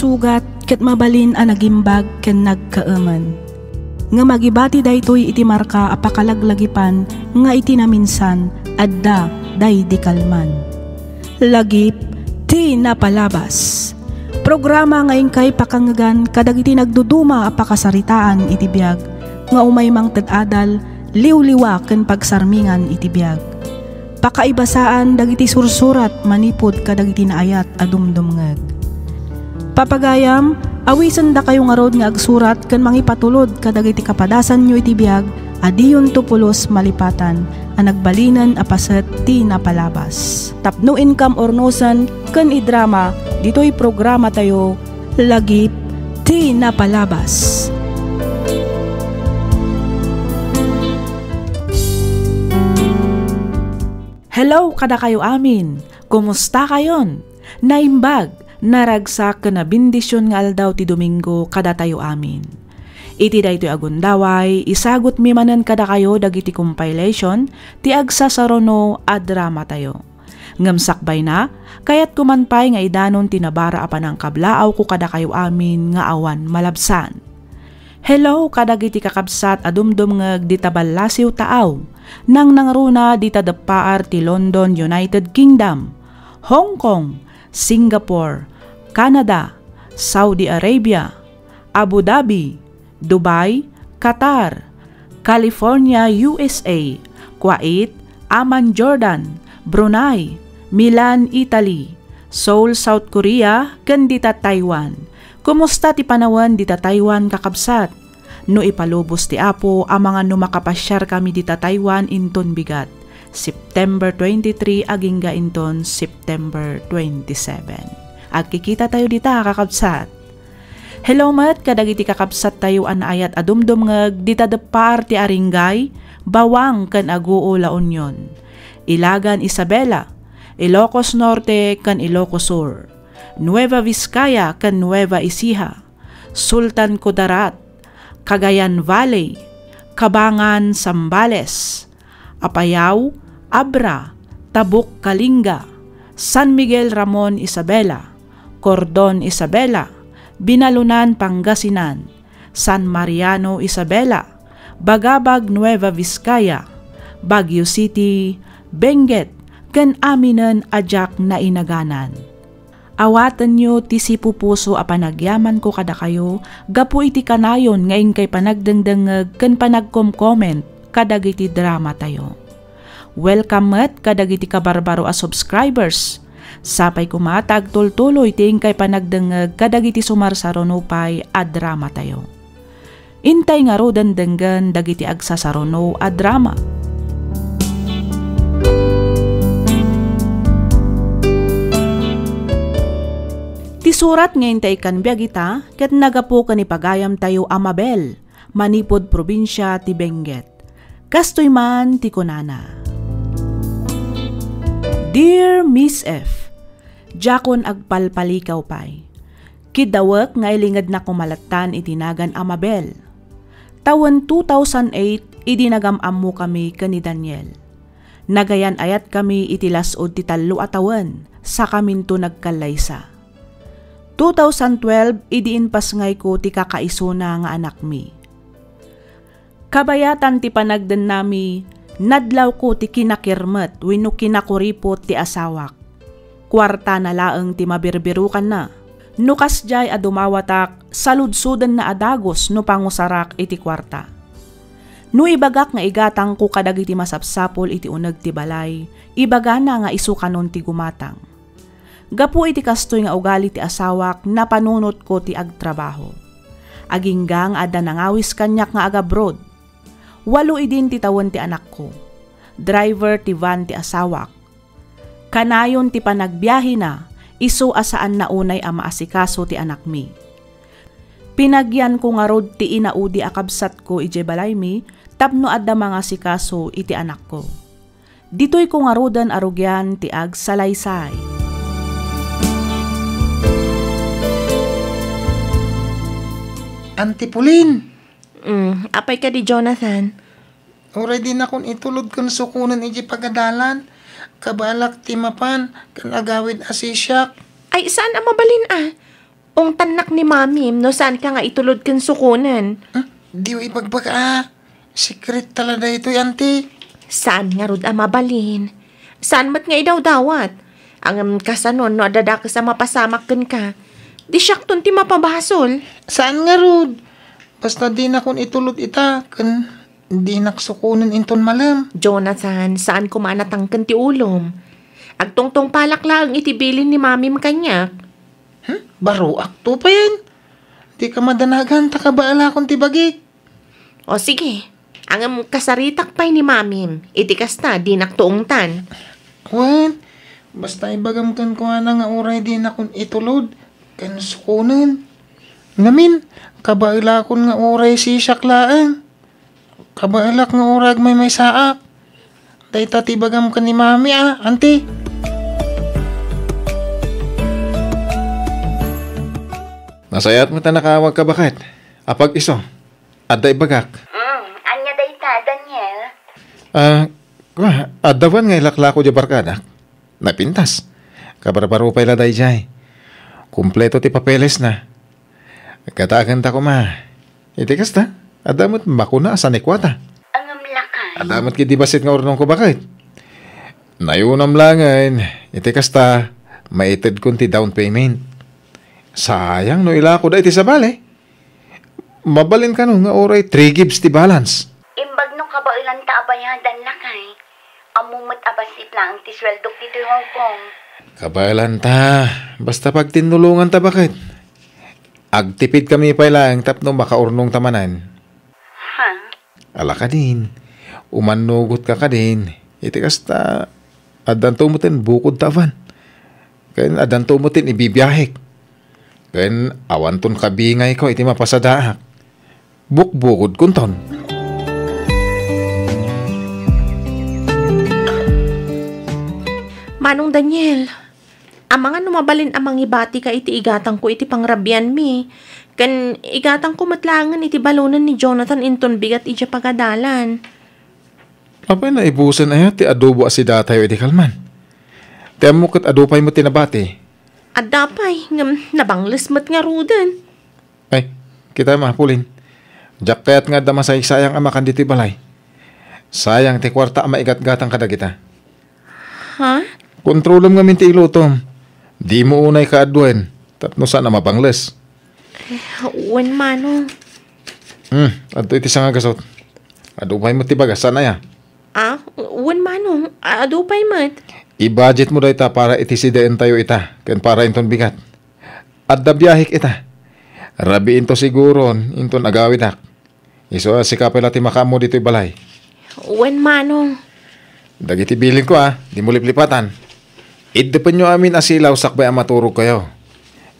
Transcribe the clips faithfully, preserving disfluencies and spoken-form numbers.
Sugat ket mabalin a nagimbag ken nagkaemen. Ngem agibati daytoy iti marka a pakalaglagipan nga iti naminsan, adda daydi kalman. Lagip ti napalabas. Programa nga inkay pakangngegan kadagiti nagduduma a pakasaritaan iti biag nga umay mangted adal, liwliwa ken pagsarmingan iti biag. Pakaibasaan dagiti sursurat manipud kadagiti naayat a dumdumngeg. Papagayam, awisendakayo ngarud nga agsurat ken mangipatulod kadagiti kapadasanyo iti biag a diyonto pulos malipatan a nagbalinen a paset ti napalabas. Tapno inkam urnosen ken idrama ditoy programatayo, Lagip ti Napalabas. Hello kadakayo amin! Kumusta kayon? Naimbag, naragsak ken nabendision nga aldaw ti Domingo kadatayo amin. Iti daytoy a gundaway, isagutmi manen kadakayo dagiti compilation ti agsasaruno a dramatayo. Ngem sakbayna, kayatko man pay nga idanon ti nabara a panangkablaawko kadakayo amin nga awan malabsan. Hello kadagiti kakabsat a dumdumngeg dita ballasiw taaw, nangnangruna dita deppaar ti London, United Kingdom, Hong Kong, Singapore, Canada, Saudi Arabia, Abu Dhabi, Dubai, Qatar, California, U S A, Kuwait, Amman, Jordan, Brunei, Milan, Italy, Seoul, South Korea, ken dita Taiwan. Kumusta ti panawen dita Taiwan, kakabsat? No ipalubos ti Apo, amangan no makapasiarkami dita Taiwan inton bigat, September twenty-three agingga inton September twenty-seven. Agkikitatayo dita, kakabsat. Hello met kadagiti kakabsattayo a naayat a dumdumngeg dita deppaar ti Aringay, Bawang ken Aguo, La Union, Ilagan, Isabela, Ilocos Norte ken Ilocos Sur, Nueva Vizcaya ken Nueva Ecija, Sultan Kudarat, Cagayan Valley, Cabangan, Zambales, Apayao, Abra, Tabuk, Kalinga, San Miguel, Ramon, Isabela, Cordon, Isabela, Binalunan, Pangasinan, San Mariano, Isabela, Bagabag, Nueva Vizcaya, Baguio City, Benguet, ken aminen a diak nainaganan. Awatenyo ti sipupuso a panagyamanko kadakayo gapu iti kanayon nga inkay panagdengdengngeg ken panagkom-comment kadagiti dramatayo. Welcome met kadagiti kabarbaro a subscribers. Sapay koma ta agtultuloy ti inkay panagdengngeg kadagiti sumarsaruno pay a dramatayo. Intay ngaruden denggen dagiti agsasaruno a drama. Ti surat nga intay ikkan biag ita ket nagapu ken ni pagayamtayo a Mabel, manipud probinsia ti Benguet. Kastoy man ti kunana, Dear Miss F, diakon agpalpalikaw pay. Kiddawek nga ilingednak koma lattan iti nagan a Mabel. Tawen two thousand eight, idi nagam-ammokami ken ni Daniel. Nagayan-ayatkami iti las-ud ti tallo a tawen, sakaminto nagkallaysa. Two thousand twelve, idi impasngayko ti kakaisuna nga anakmi. Kabayatan ti panagdennami, nadlawko ti kinakirmet wenno kinakuripot ti asawak. Kuartana laeng ti mabirbirokanna. No kasdiay a dumawatak, saludsodenna a dagus no pangusarak iti kuarta. No ibagak nga igatangko kadagiti masapsapul iti uneg ti balay, ibagana nga isu kanon ti gumatang. Gapu iti kastoy nga ugali ti asawak, napanunotko ti agtrabaho. Agingga nga adda nangawis kaniak nga agabroad. Walo idin ti tawen ti anakko. Driver ti van ti asawak. Kanayon ti panagbiahena, isu a saanna unay a maasikaso ti anakmi. Pinagyanko ngarud ti inaudi a kabsatko idiay balaymi tapno adda mangasikaso iti anakko. Ditoyko ngaruden a rugian ti agsalaysay. Auntie Pauline! Mm, apay kadi, Jonathan? Uray dinakon itulod ken sukonen idiay pagadalan. Kabalak ti mapan ken agawid a sisiak. Ay, saan a mabalin a? Ungtannak ni Mamim no saanka nga itulod ken sukonen. Hmm? Diyo ibagbaga, a. Secret tala daytoy, Auntie. Saan ngarud a mabalin. Saan met nga idawdawat. Ngem kasano no adda dakes a mapasamak kenka? Di siakton ti mapabasol. Saan ngarud. Basta dinakon itulod ita, ken dinak sukonen inton malem. Jonathan, saan koma a natangken ti ulom. Agtungtungpalak laeng iti bilin ni Mamim kaniak. Hmm? Baroak to payen. Dika madanagan ta kabaelakon ti bagik. O sige, ngem kasaritak pay ni Mamim. Iti kasta, dinakto ungtan. Wen, basta ibagam kenkuana nga uray dinakon itulod ken sukonen. Ngamin, kabaelakon nga uray sisiak laeng. Kabaelak nga uray agmaymaysaak. Dayta ti ibagam ken ni Mami, a, Auntie. Nasayaat met a nakaawagka, baket. Apag isu, adda ibagak. Mm, ania dayta, Daniel? A, kua, adda wen nga ilaklako diay barkadak. Napintas. Kabarbaro pay la daydiay. Kompleto ti papelesna. Kataaganta koma. Iti kasta, adda met makuna a sanikuata. Ngem lakay. Adda met ketdi bassit nga urnongko, baket. Nayunam laengen, iti kasta, maitedkon ti down payment. Sayang no ilako dayta iti sabali. Mabalin kano nga uray three gigs ti balance. Imbag no kabaelanta a bayadan, lakay. Ammo met a bassit laeng ti sueldok ditoy Hong Kong. Kabaelanta, basta pagtinnulonganta, baket. Agtipidkami pay laeng tapno makaurnongta manen. Ha? Ala kadin, umannugotka kadin. Iti kasta, addanto metten bukodta a van. Ken addanto metten ibibiahek. Ken awanton kabingayko iti mapasadaak. Bukbukodkonton. Manong Daniel, amangan no mabalin a mangibatika iti igatangko iti pangrabianmi. Ken igatangko met laengen iti balonen ni Jonathan inton bigat idiay pagadalan. Apay naibusen aya ti adobo a sidatayo idi kalman? Ti ammok ket adu pay met ti nabati. Adda pay, ngem nabangles met ngaruden. Ay, kita ma, Pauline. Diak kayat nga adda masaysayang a makan ditoy balay. Sayang ti kuarta a maigatgatang kadagita. Ha? Kontrolem ngamin ti ilutom. Dimo unay kaadduen, tapno saan a mabangles. Eh, wen, Manong. Hmm, adtoy ti sangagasut. Adu pay met ti bagas, saan aya? Ah, wen, Manong. Adu pay met. I-budget mo dayta para iti sidaentayo ita, ken para inton bigat. Adda biahek ita. Rabiinto siguron inton agawidak. Isu a sika pay la ti makaammo ditoy balay. Wen, Manong. Dagiti bilinko, a, dimo liplipatan. Iddepenyo amin a silaw sakbay a maturogkayo.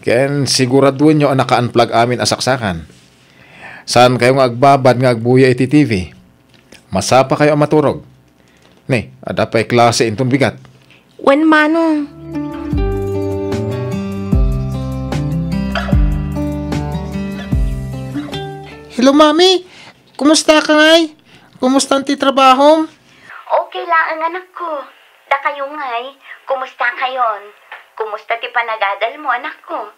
Ken siguraduenyo a naka-unplug amin a saksakan. Saankayo nga agbabad nga agbuya iti T V. Masapakayo a maturog. Ni, adda pay klase inton bigat. Wen, Manong. Hello, Mami. Kumusta ka ngay? Kumusta ti trabahom? Okay laeng, anakko. Dakayo ngay, kumusta kayon? Kumusta ti panagadalmo, anakko?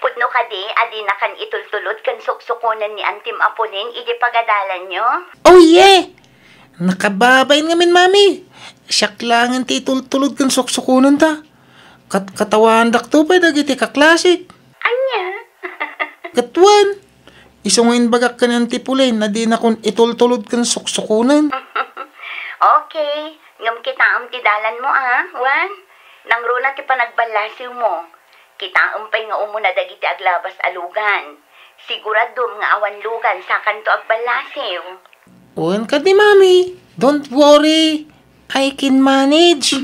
Pudno kadi a dinakan itultulod ken suksukonen ni Antim a Pauline idi pagadalanyo? Oh, yeah! Nakababain ngamin, Mami. Siak laengen ti itultulod ken suksukonenta. Kat-, katawandakto pay dagiti kaklasik. Ania? Ket wen, isu nga imbagak ken Auntie Pauline a dinakon itultulod ken suksukonen. Okay, ngem kitaem ti dalanmo, a, wen? Nangruna ti panagballasiwmo. Kitaem pay nga umuna dagiti aglabas a lugan. Siguradom nga awan lugan sakanto agballasiw. Wen kadi, Mami. Don't worry. I can manage.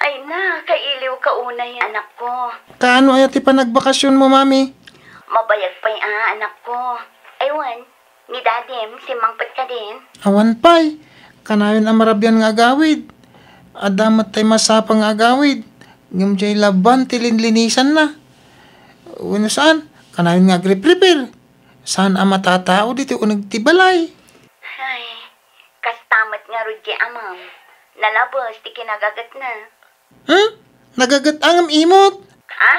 Ay na, kailiw ka unay, anakko. Kaano aya ti panagbakasionmo, Mami? Mabayag pay a, anakko. Ay wen, ni Dadim, simmangpet kadin? Awan pay. Kanayon a marabian nga agawid. Adda met tay masapa nga agawid. Ngem diay laban ti linlinisanna. Wenno saan, kanayon nga agripripir. Saan a matatao ditoy uneg ti balay. Ay, kasta met ngarud diay amam. Nalabes ti kinagagetna. Hmm? Nagaget-angem imot? Ha?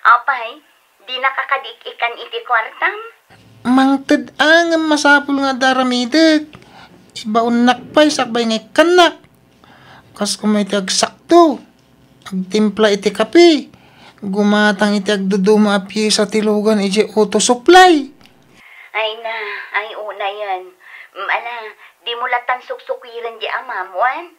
Apay, dinaka kadi ik-ikkan iti kuartam? Mangted a ngem masapul nga adda aramidek. Ibaonnak pay sakbay nga ikkannak. Kas koma iti agsakto, agtimpla iti kape, gumatang iti agduduma a piesa ti lugan idiay auto supply. Ay na, ay unayen. Mm, ala, dimo latan suksukiren di amam, wen?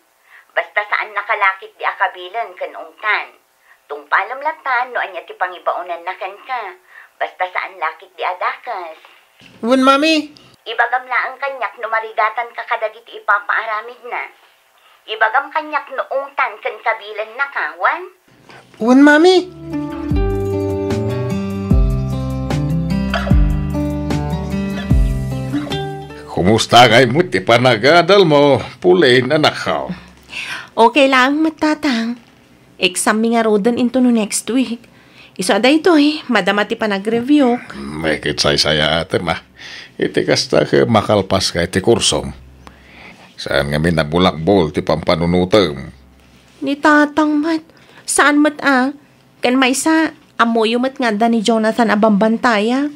Basta saan nakalakit di akabilen ken ungtan. Tungpalem latan no ania ti pangibaonanna kenka. Basta saan lakit di adakes. Wen, Mami. Ibagam laeng kaniak no marigatanka kadagiti ipapaaramidna. Ibagam kaniak no ungtan ken kabilennaka, wen? Wen, Mami. Kumusta ngay met ti panagadalmo, Pauline, anakko? Okay laeng met, Tatang. Exam mi ngaruden intono next week. Isu a daytoy, madama ti panagreviewk. May kit saysayaatem, a. Iti kasta ket makalpaska iti kursom. Saan ngamin a bulakbol ti pampanunotem. Ni Tatang met, saan met a. Ken maysa, ammoyo met nga adda ni Jonathan a bambantayak.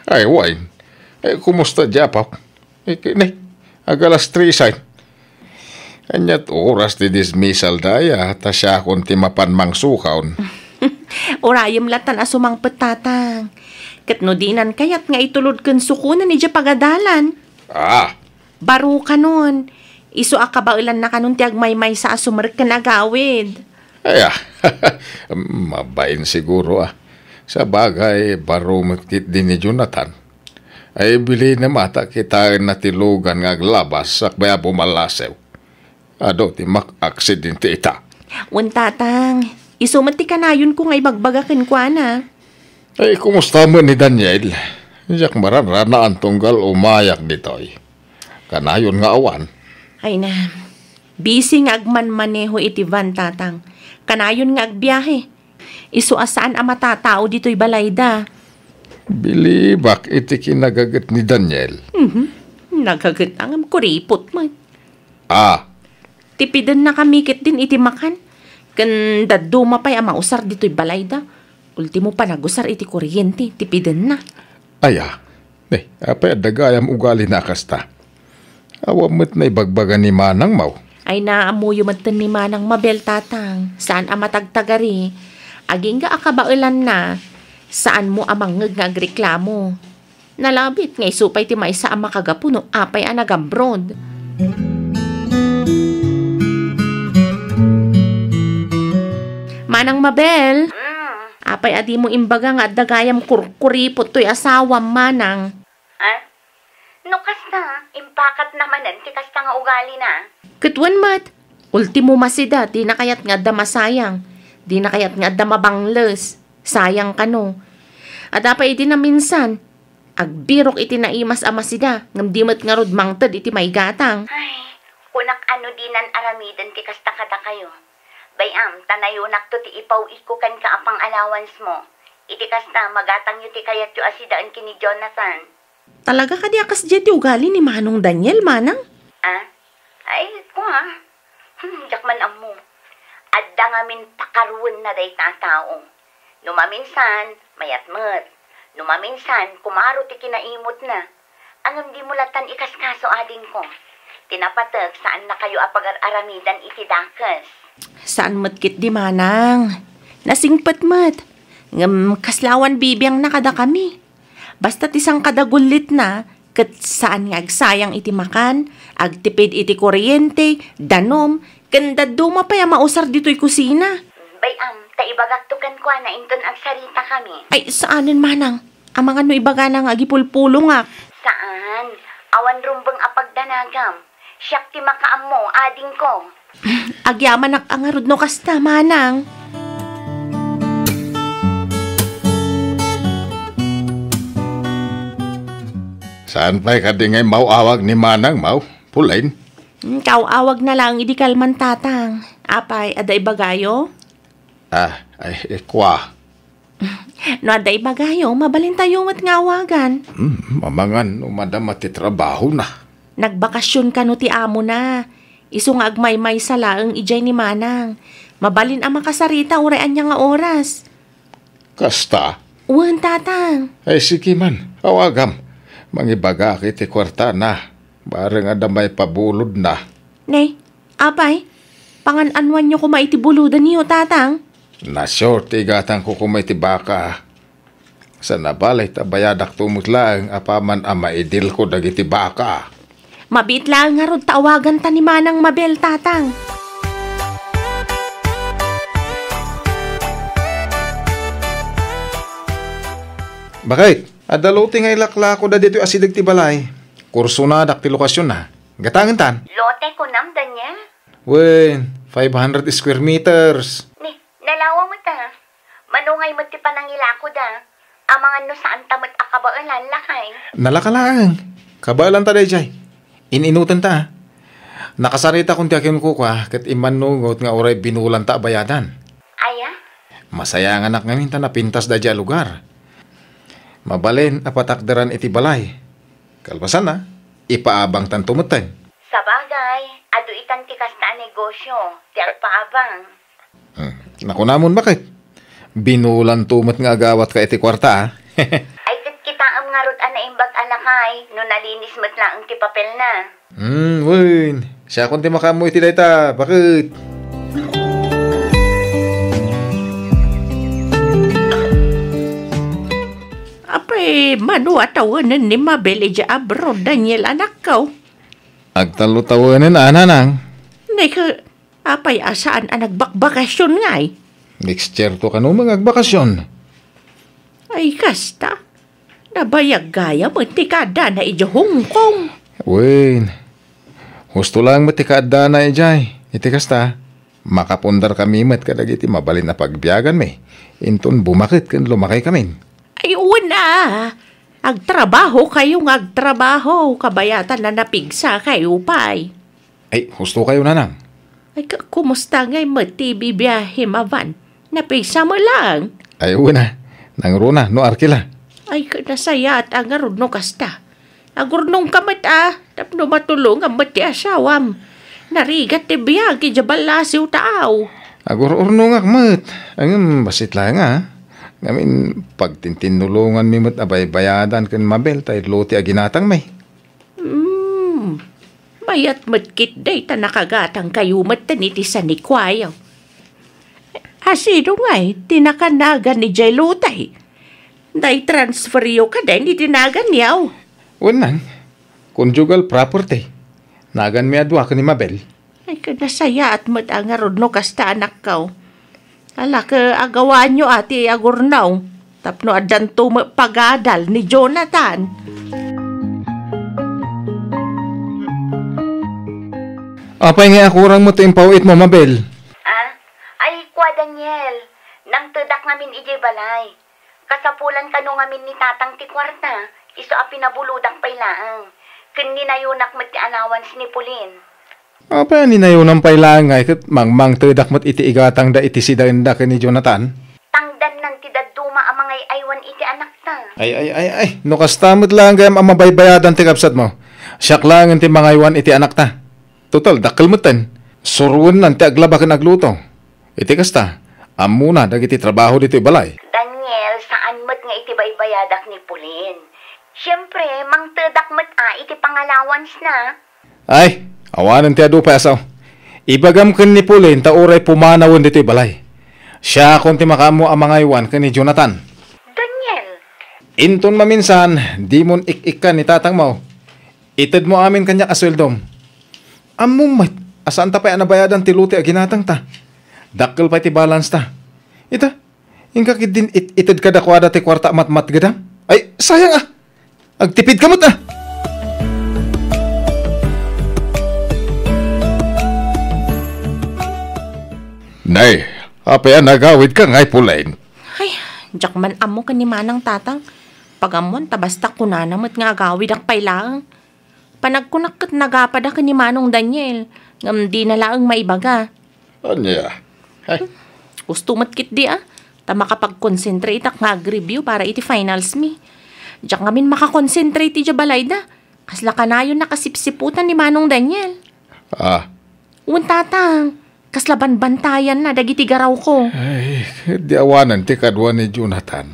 Ay, wen. Eh, kumusta diay apo? Ikini, ag-alas tres ay. Aniat oras ti dismissal da aya, ta siakon ti mapan mangsukaon. Urayem latan a sumangpet, Tatang. Ket no dinan kayat nga itulod ken sukonen idiay pagadalan. Ah. Baro kanon. Isu a kabaelanna kanon ti agmaymaysa a sumerrek ken agawid. Aya, mabain siguro, a. Sabagay, baro met ketdi ni Jonathan. Ay, bilin a mata kitaenna ti lugan nga aglabas sakbay a bumalasew. Adu ti mak-aksidente ita. Wen, Tatang, isu met ti kanayonko nga ibagbaga kenkuana. Ay, kumusta met ni Daniel? Diak maranranaan tunggal umayak ditoy. Kanayon nga awan. Ay na, busy nga agmanmaneho iti van, Tatang. Kanayon nga agbiahe. Isu a saan a matatao ditoy balayda. Bilibak iti kinagaget ni Daniel. Mhm. Nagaget a ngem kuripot met. Ah. Tipidennakami ketdin iti makan. Ken dadduma pay a mausar ditoy balayda. Ultimo panagusar iti kuryente, tipidenna. Aya, ne, apay adda gayam ugalina a kasta? Awan met naibagbaga ni manangmo. Ay, naammoyo metten ni Manang Mabel, Tatang. Saan a matagtagari. Agingga a kabaelanna, saanmo a mangngeg nga agreklamo. Nalabit nga isu pay ti maysa a makagapu no apay a nag-abroad. Manang Mabel, mm, apay a dimo imbaga nga adda gayam kurkuripot toy asawam, Manang? Ah? No kasta, impakatna manen ti kasta nga ugalina. Ket wen met, ultimo masida, dina kayat nga adda masayang, dina kayat nga adda mabangles, sayang kano. Adda pay idi naminsan, agbirok iti naimas a masida, ngem di met ngarud mangted iti maigatang. Ay, kunak a no dinan aramiden ti kasta kadakayo. Bay-am, ta nayonakto ti ipaw-ikko kenka a pang-allowance mo. Iti kasta, magatangyo ti kayatyo a sidaen ken ni Jonathan. Talaga kadi a kasdiay ti ugali ni Manong Daniel, Manang? Ah? Ay, kua. Hmm, diak man ammo. Adda ngamin pakaruenna dayta a tao. No maminsan, mayat met. No maminsan, kumaro ti kinaimutna. Ngem dimo latan ikaskaso, adingko. Ti napatek, saannakayo a pagar-aramidan iti dakes. Saan met ketdi, Manang. Nasingpet met. Ngem kasla awan bibiangna kadakami. Basta ti sangkadagullitna, ket saan nga agsayang iti makan, agtipid iti kuryente, danum, ken dadduma pay a mausar ditoy kusina. Bay-am, ta ibagakto kenkuana inton agsaritakami. Ay, saanen, Manang. Amangan no ibagana nga agipulpulongak. Saan? Awan rumbeng a pagdanagam. Siak ti makaammo, adingko. Agyamanak a ngarud no kasta, Manang. Saan pay kadi nga immaw-awag ni Manangmo, Pauline? Hmm, kaw-awagna laeng idi kalman, Tatang. Apay, adda ibagayo? Ah, ay, eh, kua. No adda ibagayo, mabalintayo met nga awagan. Hmm, amangan no madama ti trabahona. Nagbakasyon kano ti amona. Isu nga agmaymaysa laeng idiay ni Manang. Mabalin a makasarita uray ania nga oras. Kasta? Wen, Tatang. Ay, sige man. Awagam. Mangibagak iti kuartana. Bareng adda maipabulodna. Ne, apay, pangan-anuanyo koma iti bulodanyo, Tatang? Nasior ti igatangko koma iti baka. Sa nabali ta bayadakto met laeng apaman a maidilko dagiti baka. Mabiit laeng ngarud ta awaganta ni Manang Mabel, Tatang. Bakit? Adda lote nga ilaklakoda ditoy asideg ti balay. Kursonadak ti lokasionna. Gatangentan? Lote kunam, Daniel? Wen, five hundred square meters. Ni, nalawa met a. Mano ngay met ti panangilakoda? Amangan no saanta met a kabaelan, lakay. Nalaka laeng. Kabaelanta daydiay. In-inutenta. Nakasaritakon ti akinkukua ket immannungot nga uray binulanta a bayadan. Aya? Masayanganak ngamin ta napintas daydiay a lugar. Mabalin a patakderan iti balay. Kalpasanna, ipaabangtanto metten. Sabagay, adu itan ti kasta a negosio, ti agpaabang. Hmm. Nakunamon, bakit? Binulanto met nga agawatka iti kuarta, a. Ay, ket kitaem ngarud a naimbag a lakay no nalinis met laeng ti papelna. Hmm, wen. Siakon ti makaammo iti dayta, bakit? Apay, mano a tawenen ni Mabel idiay abroad, Daniel, anakko? Agtallo tawenen a, nanang. Neka, apay a saan a nagbakbakasyon ngay? Next year to kano nga agbakasyon. Ay, kasta. Nabayag gayam ti kaaddana idiay Hong Kong. Wen, husto laeng met ti kaaddana idiay. Iti kasta, makapundarkami met kadagiti mabalin a pagbiaganmi. Inton bumaket ken lumakaykamin. Ay, una. Agtrabahokayo nga agtrabaho, kabayatan a napigsakayo pay. Ay, husto kayo, nanang. Ay, ka-, kumusta ngay met ti bibiahim a van? Napigsa met laeng? Ay, wen a. Nangruna, no arkila. Ay, ka-, nasayaat a ngarud no kasta. Agurnongka met a, tapno matulongan met ti asawam. Narigat ti biag idiay ballasiw ta aw. Agur-urnongak met. Ngem, bassit laeng a. Ngamin, pagtintinnulonganmi met a baybayadan ken Mabel tay lote a ginatangmi. Hmm. Mayat met ketdi ta nakagatangkayo metten iti sanikuayo. A, sino ngay ti nakanagan idiay lote? Naitransferyo kadin iti naganyo? Wen nang, conjugal property. Naganmi a dua ken ni Mabel. Ay, kanasayaat met a ngarud no kasta, anakko. Ala, ket agawaanyo a ti agurnaw, tapno addanto met pagadal ni Jonathan. Apay nga akurang met ti impaw-itmo, Mabel? Ah? Ay, kua, Daniel, nangtedak ngamin idiay balay. Kasapulan kano ngamin ni Tatang ti kuarta, isu a pinabulodak pay laeng, ken ninayonak met ti allowance ni Pauline. Apay a ninayonam pay laeng ngay ket mangmangtedak met iti igatangda iti sidaenda ken ni Jonathan? Tangdannan ti dadduma a mangay-aywan iti anakta. Ay, ay, ay, ay. No kasta met laeng gayam a mabaybayadan ti kabsatmo, siak laengen ti mangaywan iti anakta. Total, dakkel metten. Suroennan ti aglaba ken agluto. Iti kasta, ammona dagiti trabaho ditoy balay. Daniel, saan met nga iti baybayadak ni Pauline. Siempre, mangtedak met a iti pang-allowance na. Ay, awanen ti adu pay a sao. Ibagam ken ni Pauline ta uray pumanawen ditoy balay. Siakon ti makaammo a mangaywan ken ni Jonathan. Daniel! Inton maminsan, dimon ik-ikkan ni tatangmo. Itedmo amin kaniak a sueldom. Ammom met a saanta pay a nabayadan ti lote a ginatangta. Dakkel pay ti balance ta. Ita, inka ketdin it-, ited kadakuada ti kuarta a matmatgedam. Ay, sayang a! Agtipidka met a! Nay, apay a nagawidka ngay, Pauline? Ay, diak man ammo ken ni Manang Tatang. Pag-ammoan ta basta kunana met nga agawidak pay laeng. Panagkunak ket nagapada ken ni Manong Daniel, ngem dina laeng maibaga. Ania? Ay. Husto met ketdi a, ta makapag-concentrate-ak nga ag-review para iti finals mi. Diak ngamin makakonsentrate idiay balayda. Kasla kanayon a kasipsiputan ni Manong Daniel. Ah. Wen, Tatang. Kasla banbantayanna dagiti garawko. Ay, di awanen ti kadua ni Jonathan.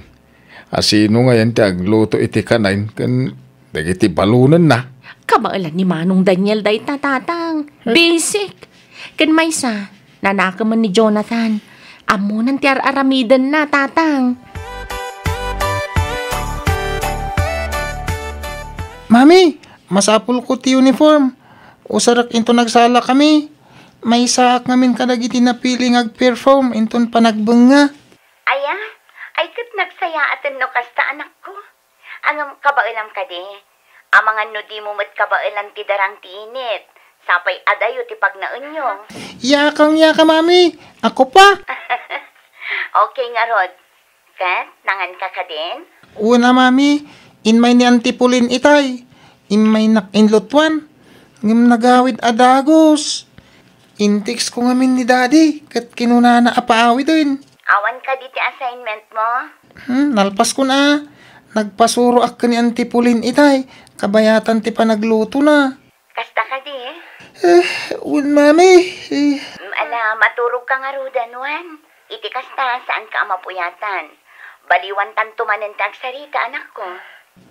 Asino ngayen ti agluto iti kanayon ken dagiti balonenna? Kabaelan ni Manong Daniel dayta, Tatang. Eh? Basic. Ken maysa, nanakemen ni Jonathan. Ammonan ti ar-aramidenna, Tatang. Mami, masapulko ti uniform. Usarek inton nagsalakami. Maysaak ngamin kadagiti napili nga agperform inton panagbengnga. Aya, ay ket nagsayaaten no kasta, anakko. Ngem kabaelam kadi, amangan no dimo met kabaelan ti darang ti init, sapay adayo ti pagnaenyo. Yakang yaka, Mami. Ako pa. Okay ngarud. Ket, nanganka kadin? Wen a, Mami. Immay ni Auntie Pauline itay. Immaynak inlutuan. Ngem nagawid a dagus. Intextko ngamin ni Daddy, ket kinunana a paawiden. Awan kadi ti assignment mo? Hmm, nalpaskon a. Nagpasuroak ken ni Auntie Pauline itay. Kabayatan ti panaglutona. Kasta kadi? Eh, wen, Mami. Eh. Mm, ala, maturogka ngaruden, wen. Iti kasta, saanka a mapuyatan. Baliwantanto manen ti agsarita, anakko.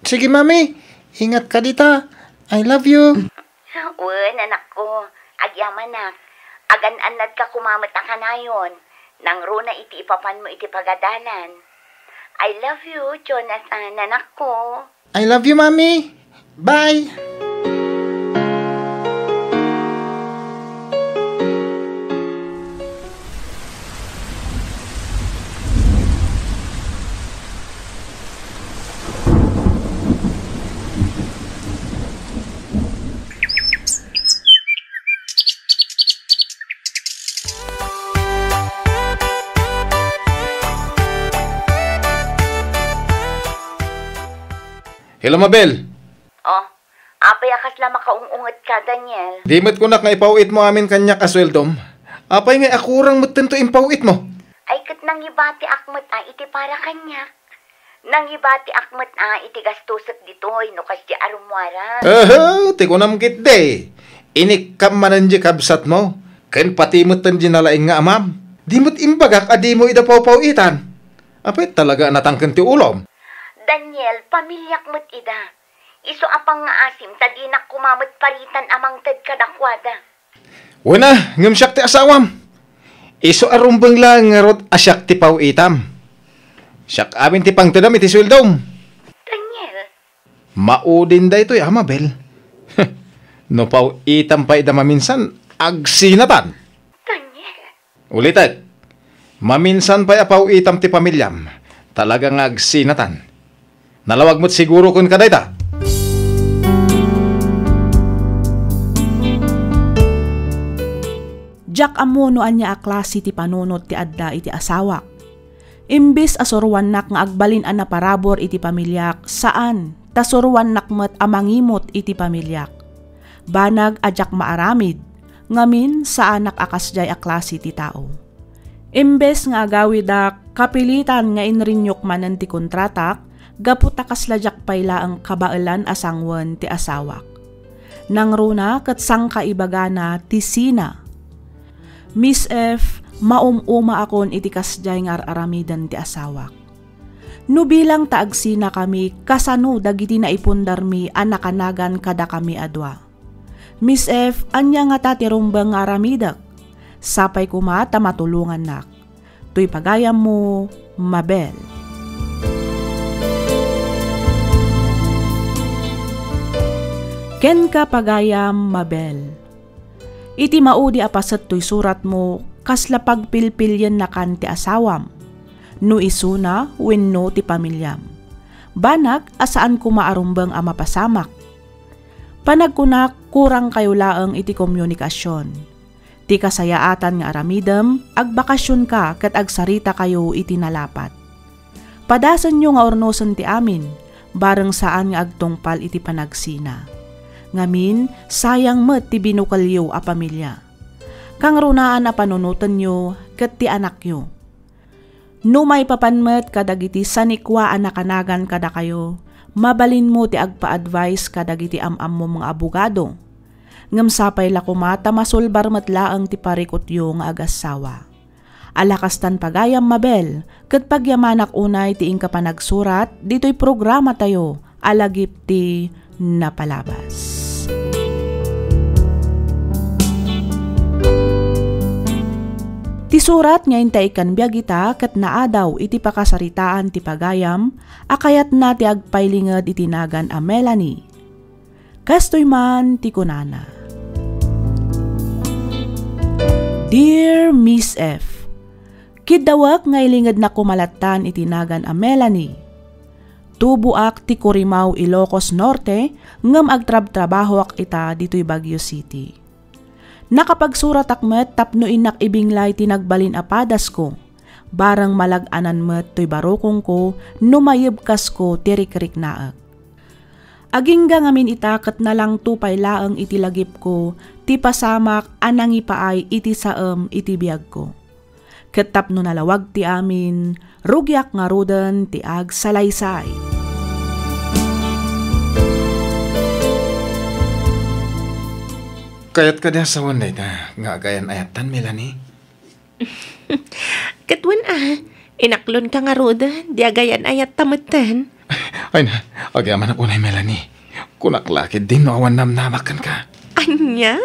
Sige, Mami. Ingatka dita. I love you. Wen, anakko. Agyamanak. Agan-annadka koma met a kanayon. Nangruna iti ipapanmo iti pagadalan. I love you, Jonathan, anakko. I love you, Mami. Bye. Hello, Mabel. Oh, apay a kasla makaung-ungetka, Daniel? Di met kunak nga ipaw-itmo amin kaniak a sueldom. Apay nga akurang metten to impaw-itmo? Ay, ket nangibatiak met a iti para kaniak. Nangibatiak met a iti gastosek ditoy no kasdi a rummuaran. Aha, ti kunam ketdi. Inikkam manen di kabsatmo, ken pati metten di nalaing nga amam. Di met imbagak a dimo ida pawpaw-itan. Apay talaga a natangken ti ulom? Daniel, pamiliak met ida. Isu a pangngaasim ta dinak koma met paritan a mangted kadakuada. Wen a, ngem siak ti asawam. Isu a rumbeng laeng ngarud a siak ti paw-itam. Siak amin ti pangtedam iti sueldom. Daniel. Maudin daytoy, a, Mabel. No paw-itam pay ida maminsan, agsinatan. Daniel. Ulitek, maminsan pay a paw-itam ti pamiliam, talaga nga agsinatan. Nalawag met siguro kenka dayta. Diak ammo no ania a klase ti panunot ti adda iti asawak. Imbes a suroannak nga agbalin a naparabur iti pamiliak, saan, ta suroannak met a mangimut iti pamiliak. Banag a diak maaramid, ngamin, saanak a kasdiay a klase ti tao. Imbes nga agawidak, kapilitan nga inrinniuk manen ti kontratak, gapu ta kasla diak pay laeng kabaelan a sanguen ti asawak. Nangruna ket sangkaibagana ti sina. Miss F, maum-umaakon iti kasdiay nga ar-aramiden ti asawak. No bilang ta agsinakami, kasano dagiti naipundarmi a nakanagan kadakami a dua? Miss F, ania ngata ti rumbeng nga aramidek? Sapay koma ta matulongannak. Toy pagayammo, Mabel. Kenka, pagayam, Mabel. Iti maudi a paset toy suratmo, kasla pagpilpiliennakan ti asawam, no isuna wenno ti pamiliam. Banag a saan koma a rumbeng a mapasamak. Panagkunak, kurangkayo laeng iti komunikasion. Ti kasayaatan nga aramidem, agbakasionka ket agsaritakayo iti nalapat. Padasenyo nga urnosen ti amin, bareng saan nga agtungpal iti panagsina. Ngamin, sayang met ti binukelyo a pamilia. Kangrunaan a panunotenyo ket ti anakyo. No maipapan met kadagiti sanikua a nakanagan kadakayo, mabalinmo ti agpa-advise kadagiti am-ammom nga abogado. Ngem sapay la koma ta masulbar met laeng ti parikutyo nga agassawa. Ala kastan pagayam, Mabel, ket pagyamanak unay ti inka panagsurat ditoy programatayo a lagip ti napalabas. Ti surat nga inta ikkan biag ita ket naadaw iti pakasaritaan ti pagayam a kayatna ti agpailinged iti nagan a Melanie. Kastoy man ti kunana, Dear Miss F, kiddawek nga ilingednak koma lattan iti nagan a Melanie. Tuboak ti Corimao, Ilocos Norte, ngem agtrabtrabahoak ita ditoy Baguio City. Nakapagsuratak met tapno innak ibinglay ti nagbalin a padasko. Bareng malag-anan met toy barukongko no mayebkasko ti rikriknaek. Agingga ngamin ita ket nalangto pay laeng iti lagipko ti pasamak a nangipaay iti saem iti biagko. Ket tapno nalawag ti amin, rugiak ngaruden ti agsalaysay. Kayat kadi a sawen dayta nga agayan-ayattan, Melanie? Ket wen a, inaklonka ngaruden, di agayan-ayatta metten. Ay na, agyamanak unay, Melanie. Kunak la ketdin no awan namnamak kenka. Ania?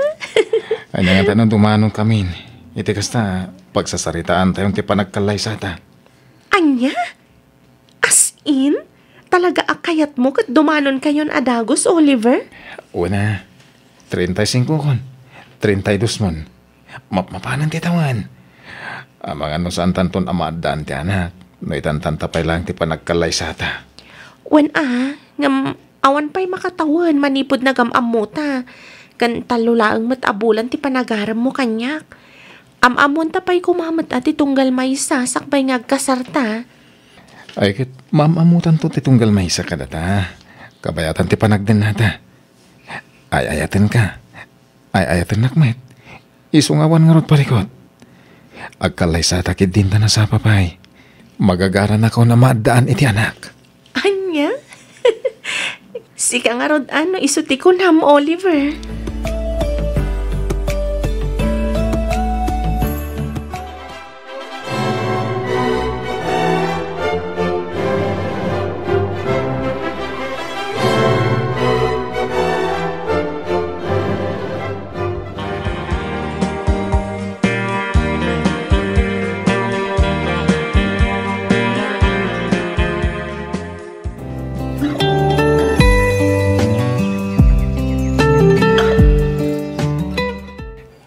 Ay na nga ta no dumanon kamin. Iti kasta, pagsasaritaantayon ti panagkallaysata. Ania? As in? Talaga a kayatmo ket dumanonkayon a dagus, Oliver? Wen a, treinta y cinco kon, treinta y dos mon. Mapmapanen ti tawen. Amangan no saantanton a maaddaan ti anak, no itantanta pay laeng ti panagkallaysata. Wen a, ngem awan pay makatawen manipud nagam-ammota. Ken tallo laeng met a bulan ti panagaremmo kaniak. Am-ammonta pay koma met a ti tunggal maysa sakbay nga agkasarta. Ay ket, maam-ammotanto ti tunggal maysa kadata. Kabayatan ti panagdennata. Ay-ayatenka. Ay-ayatennak met. Isu nga awan ngarud parikut. Agkallaysata ketdin ta nasapa pay. Magagaranakon a maaddaan iti anak. Ania? Sika ngarud a no isu ti kunam, Oliver.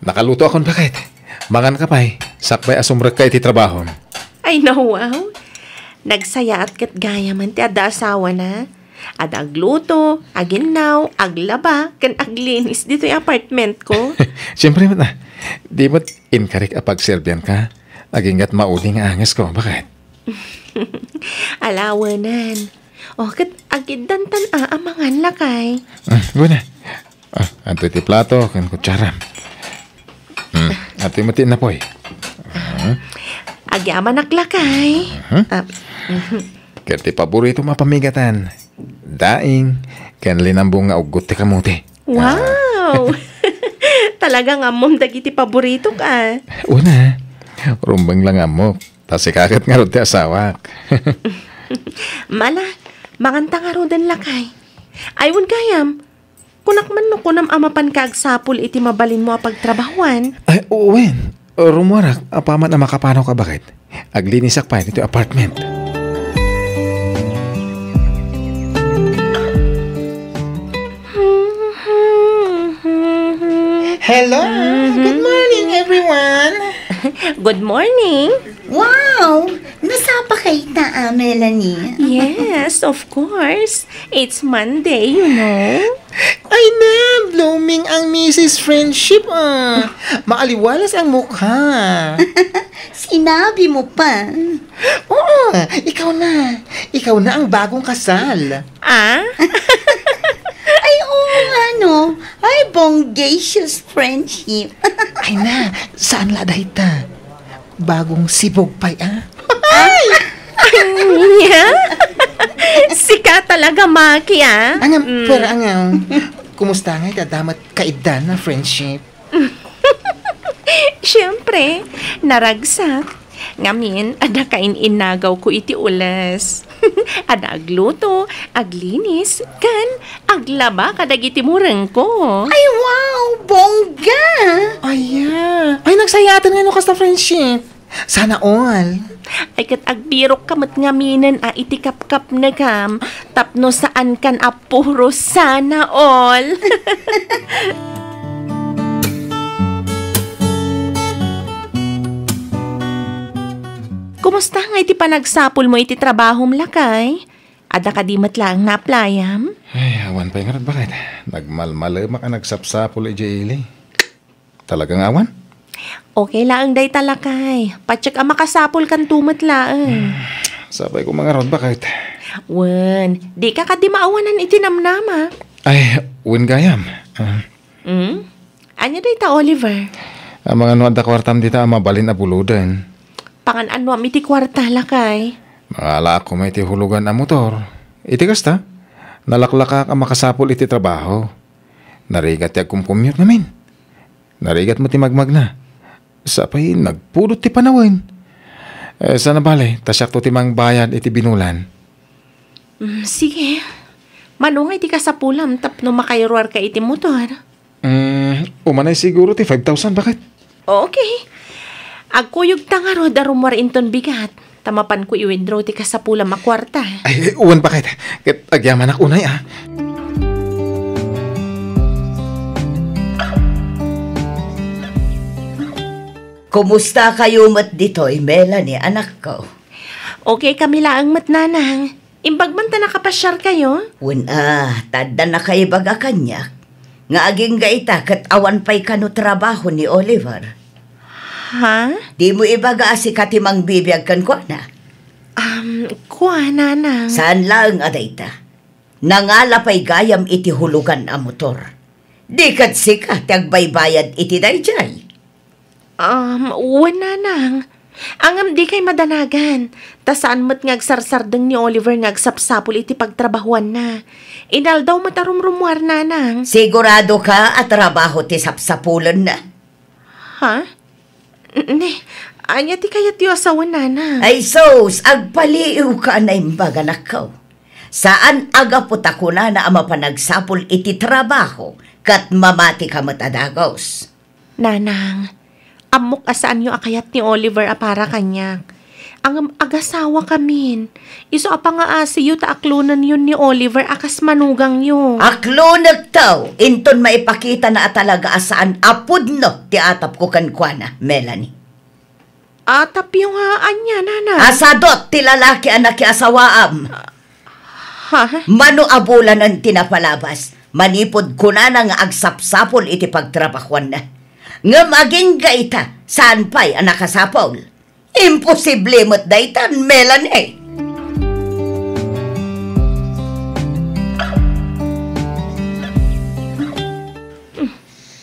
Nakalutoakon, baket. Manganka pay, sakbay a sumrekka iti trabahom. Ay, no, wow. Nagsayaat ket gayamen ti adda asawana. Adda agluto, aginnaw, aglaba, ken aglinis ditoy apartmentko. Siempre met a. Di met inkarik a pagserbianka. Agingga't maudi nga angesko, baket. Ala, wenan. O, ket agiddantan a amangan, lakay. Mm, guna. Ah, adtoy ti plato ken kutsara. Hmm, adtoy met ti innapoy. Hmm. Agyamanak, lakay. Mhm. Ah, mhm. Ket ti paboritom a pamigatan, daing, ken linambong nga uggot ti kamote. Wow! Ah. Talaga nga ammom dagiti paboritok, ah. Una, rumbeng la nga ammok. Ta sika ket ngarud ti asawak. Mala, manganta ngaruden, lakay. Ay, wen gayam, kunak man no kunam a mapanka agsapul iti mabalinmo a pagtrabahuan. Ay, wen. Rummuarak, apaman a makapanawka, baket. Aglinisak pay ditoy apartment. Hello! Mhm. Good morning, everyone! Good morning! Wow! Nasapa kayta, ah, Melanie? Yes, of course. It's Monday, you know. Ay na, blooming ang Missus Friendship, ah. Maaliwalas ang mukha. Sinabi mo pa. Oo, ikaw na. Ikaw na ang bagong kasal. Ah? Ay, oo nga, no. Ay, bonggacious friendship. Ay na, saan la dayta? Bagong sibog pay, ah. Ay! Ania? Sika talaga, Maki, ah. Angam, Mm. Pero angam. Kumusta ngay ti adda met kaiddan a friendship? Siyempre, naragsak. Ngamin, adda kain-innagaw ko iti ules. Adda agluto, aglinis, ken aglaba kadagiti murengko. Ay, wow! Bongga! Aya! Ay, nagsayaten nga no kasta friendship. Sana all. Ay, ket agbirokka met ngaminen a iti kapkapnekam tapno saankan a puro sana all. Kumusta nga iti panagsapulmo iti trabahom, lakay? Adda kadi met laeng naaplayam? Ay, awan pay ngarud, baket. Nagmalmalemak a nagsapsapul idiay ili. Talaga nga awan? Okay laeng dayta, lakay. Patiek a makasapulkanto met laeng. Sapay ko mangarud, baket. Wen, dika kadi maawanan iti namnama. Ay, wen gayam. Ah. Hmm? Ania dayta, Oliver? Amangan no adda kuartam dita a mabalin a buloden. Pangan-anoam iti kuarta, lakay? Mangalaak koma iti hulugan a motor. Iti kasta, nalaklakak a makasapul iti trabaho. Narigat ti agkumkumyot ngamin. Narigat met ti magmagna. Sapay nagpudot ti panawen. Eh, sana bale, ta siakto ti mangbayad iti binulan. Mm, sige. Mano nga iti kasapulam tapno makairuarka iti motor? Mm, umanay siguro ti five thousand, baket? Okay. Agkuyogta ngarud a rummuar inton bigat, ta mapanko i-withdraw ti kasapulam a kuarta. Ay, wen, baket. Ket agyamanak unay, ah. Kumusta kayo met ditoy, Melanie, anakko? Okay kami laeng met, Nanang. Imbag man ta nakapasiarkayo? Wen a, ta adda nakaibaga kaniak nga agingga ita ket awan pay kano trabaho ni Oliver. Ha? Dimo ibaga a sika ti mangbibiag kenkuana? Um, kua, Nanang. Saan laeng a dayta? Nangala pay gayam iti hulugan a motor. Di ket sika ti agbaybayad iti daydiay. Um, wen, Nanang. Ngem dikay madanagan, ta saan met nga agsarsardeng ni Oliver nga agsapsapul iti pagtrabahuanna. Inaldaw met a rumrummuar, Nanang. Sigurado ka a trabaho ti sapsapulenna? Ha? N-, ne, ania ti kayatyo a sawen, Nanang? Ay sus, agpaliiwka a naimbag, anakko. Saan a gapu ta kunana a mapan agsapul iti trabaho ket mamatika met a dagus. Nanang, ammok a saanyo a kayat ni Oliver a para kaniak. Ngem agasawakamin. Isu a pangaasiyo ta aklonenyon ni Oliver a kas manugangyo. Aklonekto inton maipakitana a talaga a saan a pudno ti atapko kenkuana, Melanie. Atapyo nga ania, Nanang? A sadot ti lalaki a nakiasawaam. Ha? Mano a bulanen ti napalabas, manipud kunana nga agsapsapul iti pagtrabahuanna. Ngem agingga ita, saan pay a nakasapul. Imposible met daytan, Melanie.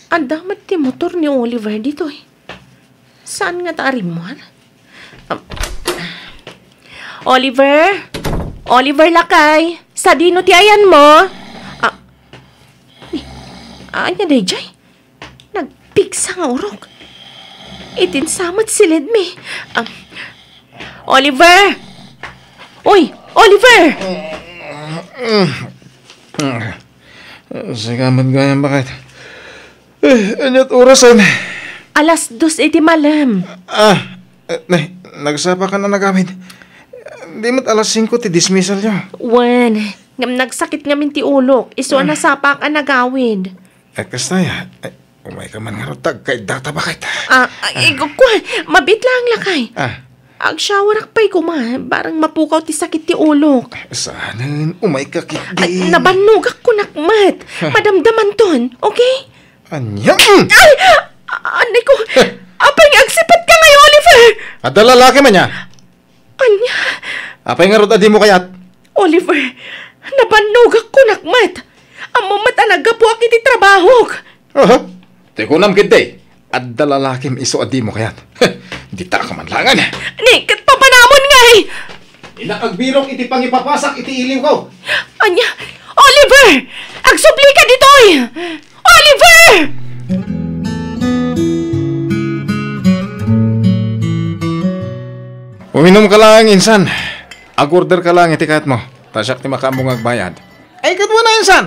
Adda met ti motor ni Oliver ditoy. Saan ngata a rimmuar? Um, Oliver? Oliver, lakay! Sadino ti ayanmo? Ah, ni, ania daydiay? Nagpigsa nga urok. Itinsa met silidmi. Um, Oliver! Uy, Oliver! Sika met gayam, baket. Eh, aniat orasen? Alas dos iti malem. Ah, eh, ne, nagsapakan a nagawid. Di met alas singko ti dismissalyo? Wen, ngem nagsakit ngamin ti ulok, isu a Ah. nasapak a nagawid. Eh, kasta ya. Eh, umayka man ngarud ta agkaiddata, baket. Ah, ay, igukko, mabiit lang, lakay. Ah. Agshowerak pay koma, barang mapukaw ti sakit ti ulok. Saanen, umayka ketdi. Ay, nabannogak kunak met. Huh. Madamdamanton, okay? Ania? Mm! Ay! Anay ko! Huh. Apay nga agsipatka ngay, Oliver? Adda lalaki man ya? Ania? Apay ngarud a dimo kayat? Oliver, nabannogak kunak met. Ammom met a naggapuak iti trabahok. Aha. Ti kunam ketdi, adda lalakim isu a dimo kayat. Dita ka man langan. Ni, ket papanamon ngay! Innak agbirok iti pangipapasak iti iliwko. Ania? Oliver! Agsublika ditoy! Oliver! Uminom ka lang, insan. Ag-order ka lang iti kayatmo. Ta siak ti makaammo nga agbayad. Ay, kadua na, insan.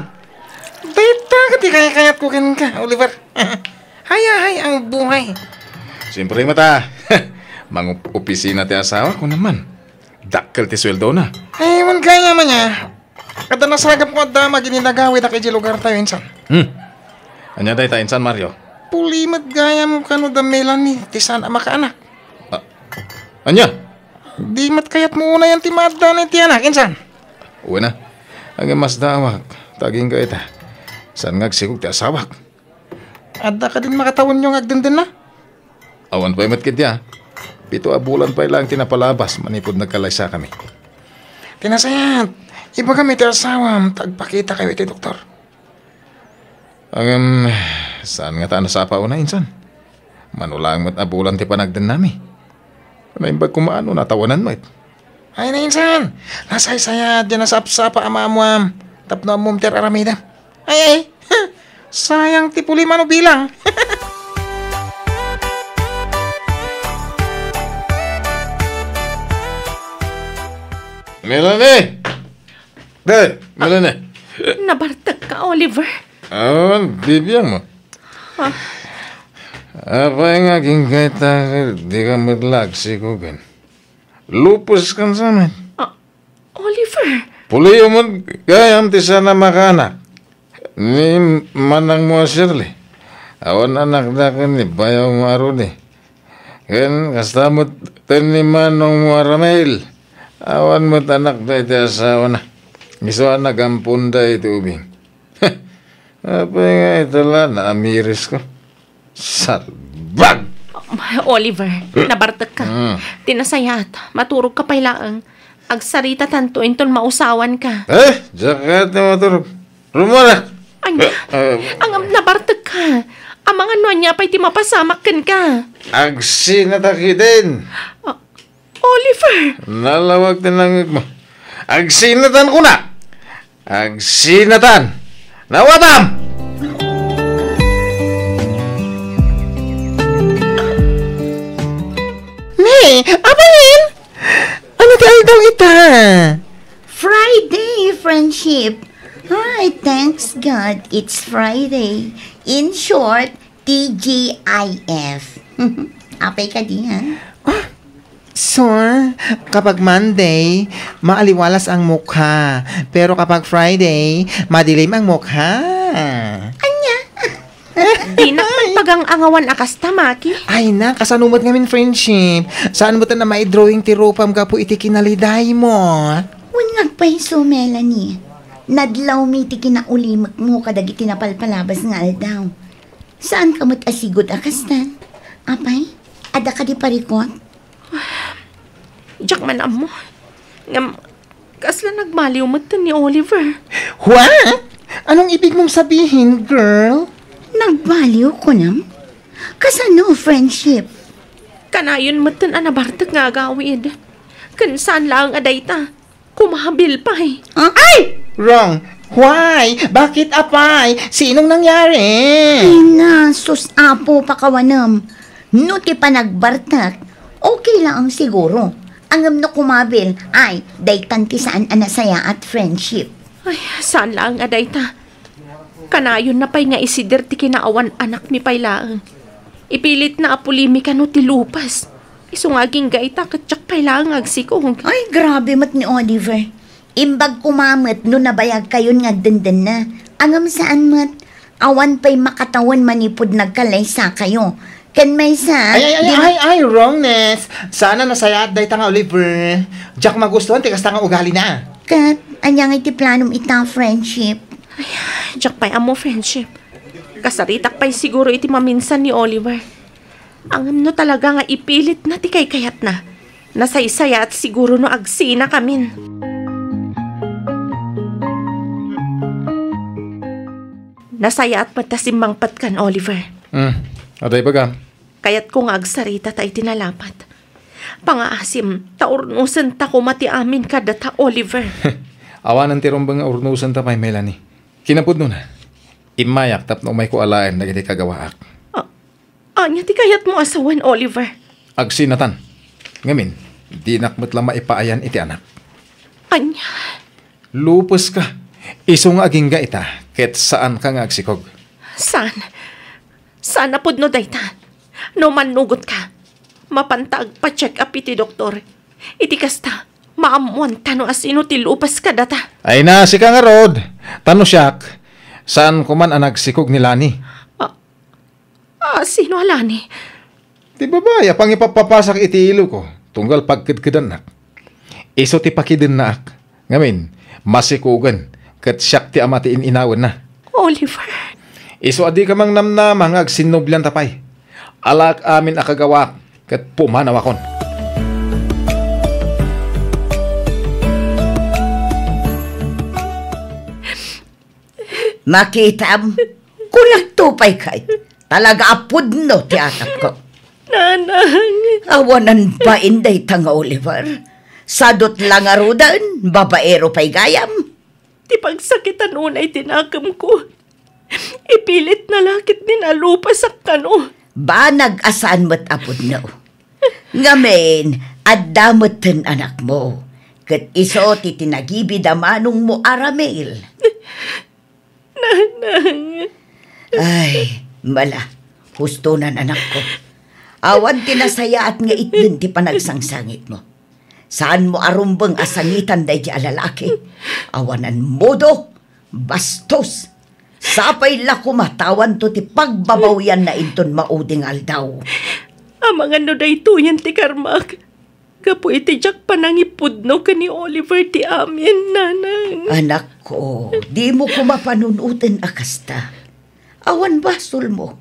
Dayta ket ti kayat-kayatko kenka, Oliver. Hayahay ang buhay. Siyempre, mata. Mangopisina ti asawa ko naman. Dakkel ti sueldona. Ay, man kaya man niya. Kada nasagap ko adda magininaga, widak iti lugar tayo, insan. Hmm. Anya dayta, insan Mario? Puli met gayam kano da Melanie, ti saan a makaanak. Ah, anya? Di met kayatmo unayan ti maaddanan ti anak, insan? Wen a. Agmasdaawak, ta agingga ita. Saan nga agsikog ti asawak? Adda kadin makatawenyo nga agdendenna? Awan pay met ketdi a. Pito a bulan pay laeng ti napalabas manipud nagkalaysakami. Ti nasayaat, ibagam iti asawam ta agpakitakayo iti doktor. Ngem, saan ngata a nasapa unay, insan? Mano laeng met a bulan ti panagdennami. Naimbag koma no natawanan met. Ay, nainsan! Nasaysayaat diay nasapsapa a maamuam tapno ammom ti ar-aramidem. Ay, ay! Sayang ti puli mano bilang. Melanie! Day, Melanie! Nabartek ka, Oliver. Awan, bibiang mo. Ah. Apay nga agingga ita, di ka met la agsikogen. Lupes kan samet. Ah, Oliver. Puliyo met gayam ti saan a makaanak. Ni manangmo a Shirley. Awan anakda ken ni bayawmo a Rudy. Ken kasta met ten ni manongmo a Ramel. Awan met anakda iti asawana. Isu a nagamponda iti ubing. Apay nga ita la, naamirisko. Salbag! Oliver, nabartek ka. Mm. Ti nasayaat, maturog ka pay laeng. Agsaritatanto inton mausawan ka. Eh, diak kayat ti maturog. Rumara! Anya? Eh, eh. Ngem nabartek ka. Amangan no ania pay ti mapasamak kenka. Agsinata ketdin. Ah, Oliver! Nalawag ti nangngegmo. Agsinatan kuna! Agsinatan! Nawatam! Ne, abayen! Ano ti aldaw ita? Friday, friendship. Ay, thanks God, it's Friday. In short, T G I F. Apay kadi, ha? Ah, so, kapag Monday, maaliwalas ang mukha. Pero kapag Friday, madilim ang mukha. Anya? Dinak man pagang-angawan a kasta, Maki. Ay na, kasano met ngamin friendship? Saan met a maidrawing ti rupam gapu iti kinaliday mo? Wen nga agpayso, Melanie. Nadlawmi ti kinaulimekmo kadagiti napalpalabas nga aldaw. Saan ka met a sigud a kasta? Apay, adda kadi parikut? Diak man ammo. Ngem, kasla nagbaliw met ni Oliver. What? Anong ibig mong sabihin, girl? Nagbaliw, kunam? Kasano, friendship? Kanayon met a nabartek nga agawid. Ken saan laeng a dayta. Kumabil pay. Ah? Ay! Wrong. Why? Bakit, apay? Sinong nangyari? Ay na, sus, Apo, pakawanem. No ti panagbartek, okay laeng siguro. Ngem no kumabil, ay, daytan ti saan a nasayaat friendship. Ay, saan laeng a dayta. Kanayonna pay nga isider ti kinaawan anakmi pay laeng. Ipilitna a pulimi kano ti lupes. Isu nga agingga ita ket diak pay laeng agsikog. Ay, grabe met ni Oliver. Imbag koma met no nabayagkayon nga agdendenna. Ngem saan met, awan pay makatawen manipud nagkalaysakayo. Ken maysa, Ay, ay, ay, di ay, ay, wrongness. Saan a nasayaat dayta nga Oliver. Diak magustuhan ti kasta nga ugalina. Ket, ania ngay ti planom ita, friendship? Ay, diak pay ammo, friendship. Kasaritak pay siguro iti maminsan ni Oliver. Ngem no talaga nga ipilitna ti kaykayatna, nasaysayaat siguro no agsinakamin. Nasayaat met ta simmangpetkan, Oliver. Hmm, adda ibagam? Kayatko nga agsarita ta iti nalapat. Pangaasim, ta urnosenta koma ti amin kadata, Oliver. Awanen ti rumbeng nga urnosenta pay, Melanie. Kinapudnona, Immayak tapno umayko alaen dagiti kagawaak. A-, ania ti kayatmo a sawen, Oliver? Agsinatan. Ngamin, dinak met la maipaayan iti anak. Ania? Lupeska. Isu nga agingga ita, ket saanka nga agsikog. Saan? Saan a pudno dayta? No mannugotka, mapanta agpa-check up iti doktor. Iti kasta, maammoanta no asino ti lupes kadata. Ay na, sika ngarud. Ta no siak, saan ko man a nagsikog ni Lani. A, a, sino a Lani? Ti babai a pangipappapasak iti iloko, tunggal pagkedkedannak. Isu ti pakidennaak. Ngamin, masikogen, ket siak ti ama ti in-inawenna. Oliver. Isu a dika mangnamnama nga agsinnublianta pay. Alaak amin a kagawaak, ket pumanawakon. Makitam, kunakto pay kay, talaga a pudno ti atapko. Nanang. Awanan bain dayta nga Oliver. Sadut la ngaruden, babaero pay gayam. Ti pagsakitan unay ti nakemko. Ipilitna la ket ni nalupasak kano. Banag a saan met a pudno. Ngamin, adda metten anakmo. Ket isu ti tinagibida manongmo a Ramil. Nanang. Ay, mala. Hustonan, anakko. Awan ti nasayaat nga itden ti panagsangsangitmo. Saanmo a rumbeng a sangitan daydi a lalaki. Awanan modo, bastos. Sapay la koma ta awanto ti pagbabawianna inton maudi nga aldaw. Amangan no daytoyen ti karmak. Gapu iti diak panangipudno ken ni Oliver ti amin, Nanang. Anakko, dimo koma panunoten a kasta. Awan basolmo.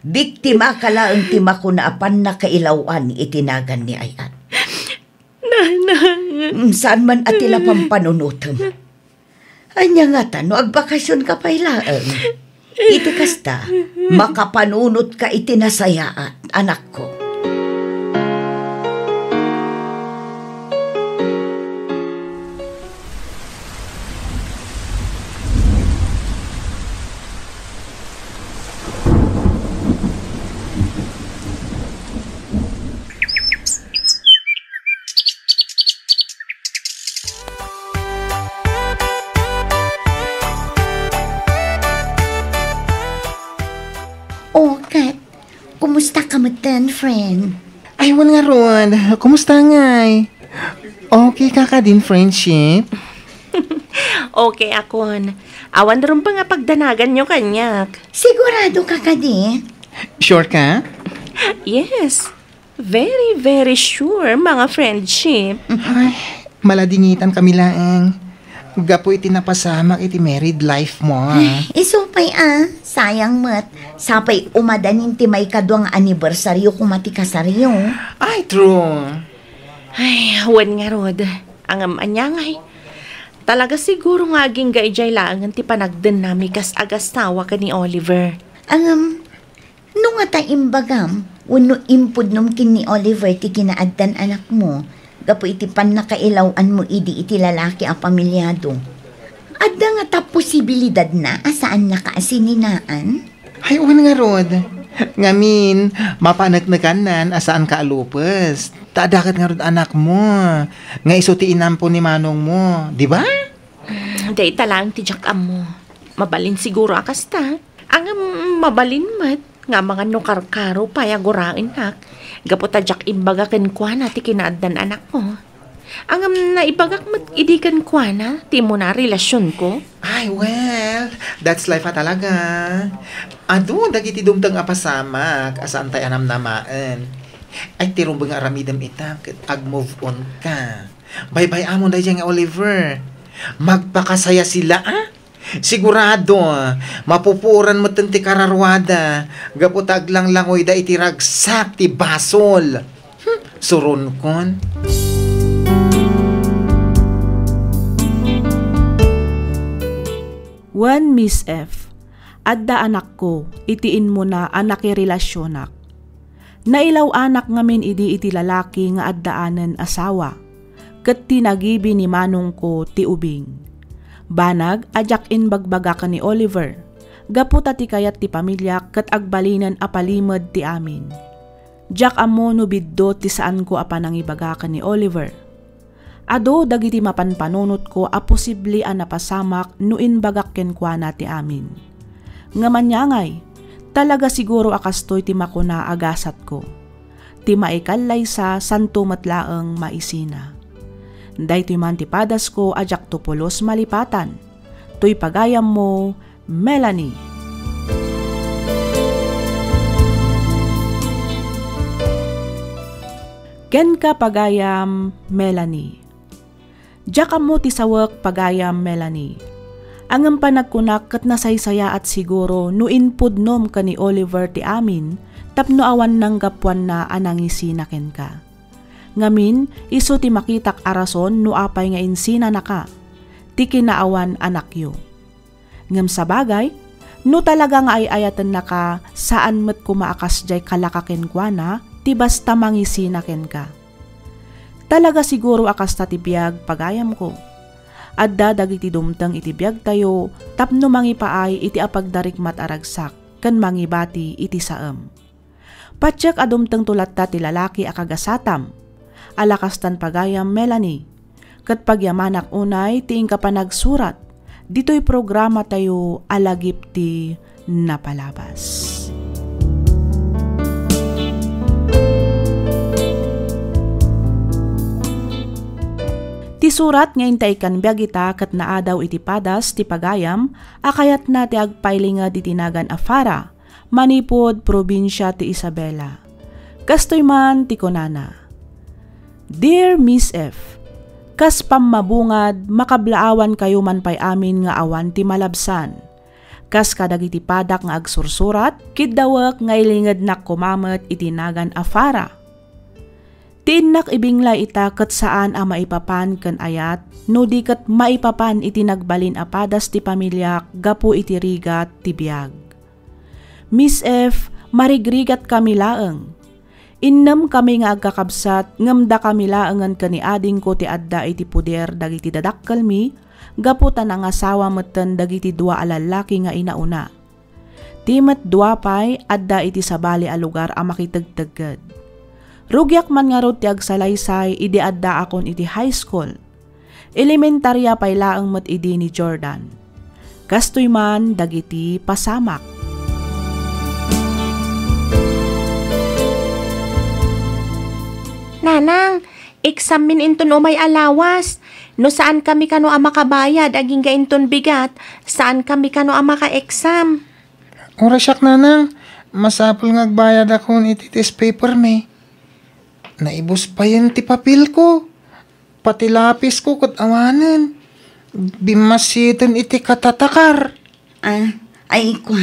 Biktimaka laeng ti makuna a pannakailaw-an iti nagan ni ay-at. Nanang. Mm, saan man a ti la pampanunotem. Ania ngata no agbakasionka pay laeng? Iti kasta, makapanunotka iti nasayaat, anakko. O, ket, kumusta ka metten, friend? Ay, wen ngarud. Kumusta ngay? Okay ka kadin, friendship? Okay akon. Awan rumbeng a pagdanaganyo kaniak. Sigurado ka kadi? Sure ka? Yes. Very, very sure, mga friendship. Ay, maladingitan kami laeng. Gapu iti napasamak iti married life mo, ah. Ay, isu pay, ah. Sayang met. Sapay umadanin ti maikadua nga anibersaryo koma ti kasaryo. Ay, true. Ay, wen ngarud. Ngem ania ngay? Talaga siguro nga agingga idiay laengen ti panagdennami kas agasawa ken ni Oliver. Ngem, no ngata imbagam, wenno impudnom ken ni Oliver ti kinaaddan anakmo, gapu iti pannakailaw-anmo idi iti lalaki a pamiliado, adda ngata posibilidadna a saannaka a sininaan? Ay, wen ngarud. Ngamin, mapaneknekannan a saanka a lupes. Ta adda ket ngarud anakmo, nga isu ti inampo ni manongmo, di ba? Mm, dayta laeng ti diak ammo. Mabalin siguro a kasta. Ngem mabalin met nga amangan no karkaro pay a guraennak, gapu ta diak imbaga kenkuana ti kinaaddan anakmo. Ngem naibagak met idi kenkuana ti immuna a relasionko. Ay, well, that's life a talaga. Adu dagiti dumteng a pasamak a saantay a namnamaen. Ay, ti rumbeng nga aramidem ita ket ag-move on ka. Baybay-amon daydiay nga Oliver. Magpakasayasi la, a? Sigurado, mapupuoran metten ti kararuada gapu ta aglanglangoyda iti ragsak ti basol. Hmm, suronkon. Wen, Miss F, adda anakko iti immuna a nakirelasionak. Nailaw-anak ngamin idi iti lalaki nga addaanen asawa, ket ti nagibi ni manongko ti ubing. Banag a diak imbagbaga ken ni Oliver, gapu ta ti kayat ti pamiliak ket agbalinen a palimed ti amin. Diak ammo no biddut ti saanko a panangibaga ken ni Oliver. Adu dagiti mapanpanunotko a posible a napasamak no imbagak kenkuana ti amin. Ngem aniangay, talaga siguro a kastoy ti makuna a gasatko. Ti maikallaysa, santo met laeng maisina. Daytoy man ti padasko a diakto pulos malipatan. Toy pagayammo, Melanie. Kenka, pagayam Melanie. Diak ammo ti sawek, pagayam Melanie. Ngem panagkunak ket nasaysayaat siguro no impudnom ken ni Oliver ti amin tapno awan nanggapuanna a nangisina kenka. Ngamin, isu ti makitak a rason no apay nga insinanaka, ti kinaawan anakyo. Ngem sabagay, no talaga nga ay-ayatennaka, saan met koma a kasdiay kalaka kenkuana ti basta mangisina kenka. Talaga siguro a kasta ti biag, pagayamko. Adda dagiti dumteng iti biagtayo tapno mangipaay iti apagdarikmat a ragsak ken mangibati iti saem. Patiek a dumtengto latta ti lalaki a kagasatam, a lakastan pagayam Melanie, ket pagyamanak unay ti inka panagsurat ditoy programatayo a Lagip ti Napalabas. Ti surat nga inta ikkan biag ita ket naadaw iti padas ti pagayam a kayatna ti agpailinged iti nagan a Farah, manipud probinsia ti Isabela. Kastoy man ti kunana, "Dear Miss F, kas pammabungad, makablaawankayo man pay amin nga awan ti malabsan. Kas kadagiti padak nga agsursurat, kiddawek nga ilingednak koma met iti nagan a Farah. Ti innak ibinglay ita ket saan a maipapan ken ayat, no di ket maipapan iti nagbalin a padas ti pamiliak gapu iti rigat ti biag. Miss F, marigrigatkami laeng. Innemkami nga agkakabsat, ngem dakami laengen ken ni adingko ti adda iti poder dagiti dadakkelmi, gapu ta nangasawa metten dagiti dua a lallaki nga inauna. Ti met dua pay, adda iti sabali a lugar a makitegtegged. Rugiak man ngarud ti agsalaysay idi addaakon iti high school. Elementaria pay laeng met idi ni Jordan. Kastoy man dagiti pasamak." Nanang, exammin inton umay a lawas. No saankami kano a makabayad agingga inton bigat, saankami kano a maka-exam. Uray siak, nanang, masapul nga agbayadakon iti test papermi. Naibus payen ti papelko. Pati lapisko ket awanen. Bimmasiten iti katatakar. Ah, ay, kua.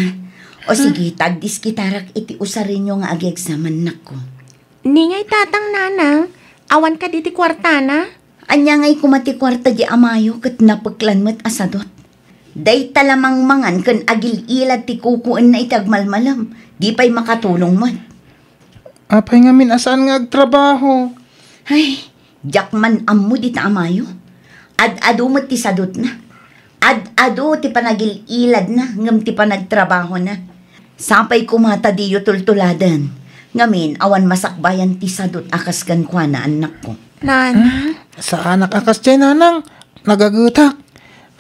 O sige, tagdiskitarak iti usarenyo nga agi-exam, annakko. Ni ngay tatang, nanang, awan kadi ti kuartana? Ania ngay koma ti kuarta di amayo ket napeklan met a sadut. Dayta la mangmangan ken agil-ilad ti kukuenna iti agmalmalem. Di pay makatulong met. Apay ngamin a saan nga agtrabaho? Ay, diak man ammo dita amayo. Ad-adu met ti sadutna. Ad-adu ti panagil-iladna ngem ti panagtrabahona. Sapay koma ta diyo tultuladen. Ngamin, awan masakbayan ti sadut a kas kenkuana, annakko. Nana? Saanak a kasdiay, nanang. Nagagetak.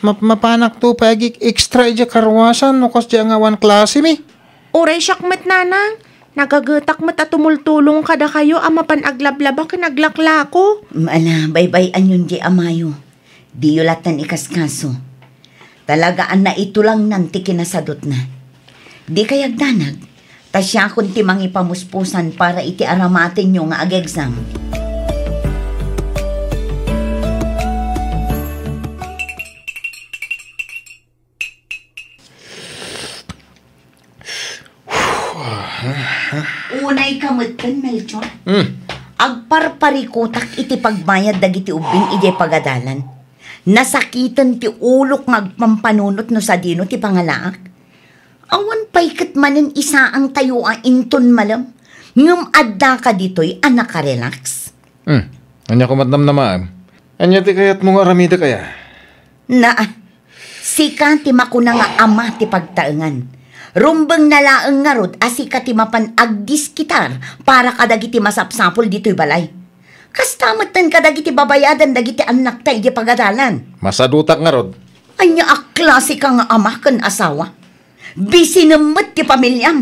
Map-, mapanakto pay agik-extra idiay karuasan no kasdiay nga awan klasemi. Uray siak met, nanang. Nagagetak met a tumultulong kadakayo a mapan aglablaba ken aglaklako. Ala, baybay-anyon diay amayo. Diyo latta ikaskaso. Talaga a naitulangnan ti kinasadutna. Dikay agdanag, ta siakon ti mangipamuspusan para iti aramatenyo nga ag-exam. Unay ka metten, Melchor. Hmm. Agparparikutak iti pagbayad dagiti ubbing idiay pagadalan. Nasakiten ti ulok nga agpampanunot no sadino ti pangalaak. Awan pay ket manen isaangtayo a inton malem, ngem addaka ditoy a nakarelax. Hmm. Ania koma ti namnamaem? Ania ti kayatmo nga aramidek aya? Naa, sika ti makuna nga ama ti pagtaengan. Rumbengna laeng ngarud a sika ti mapan agdiskitar para kadagiti masapsapul ditoy balay. Kasta metten kadagiti babayadan dagiti annakta idiay pagadalan. Masadutak ngarud. Ania a klase ka nga ama ken asawa? Bisinem met ti pamiliam.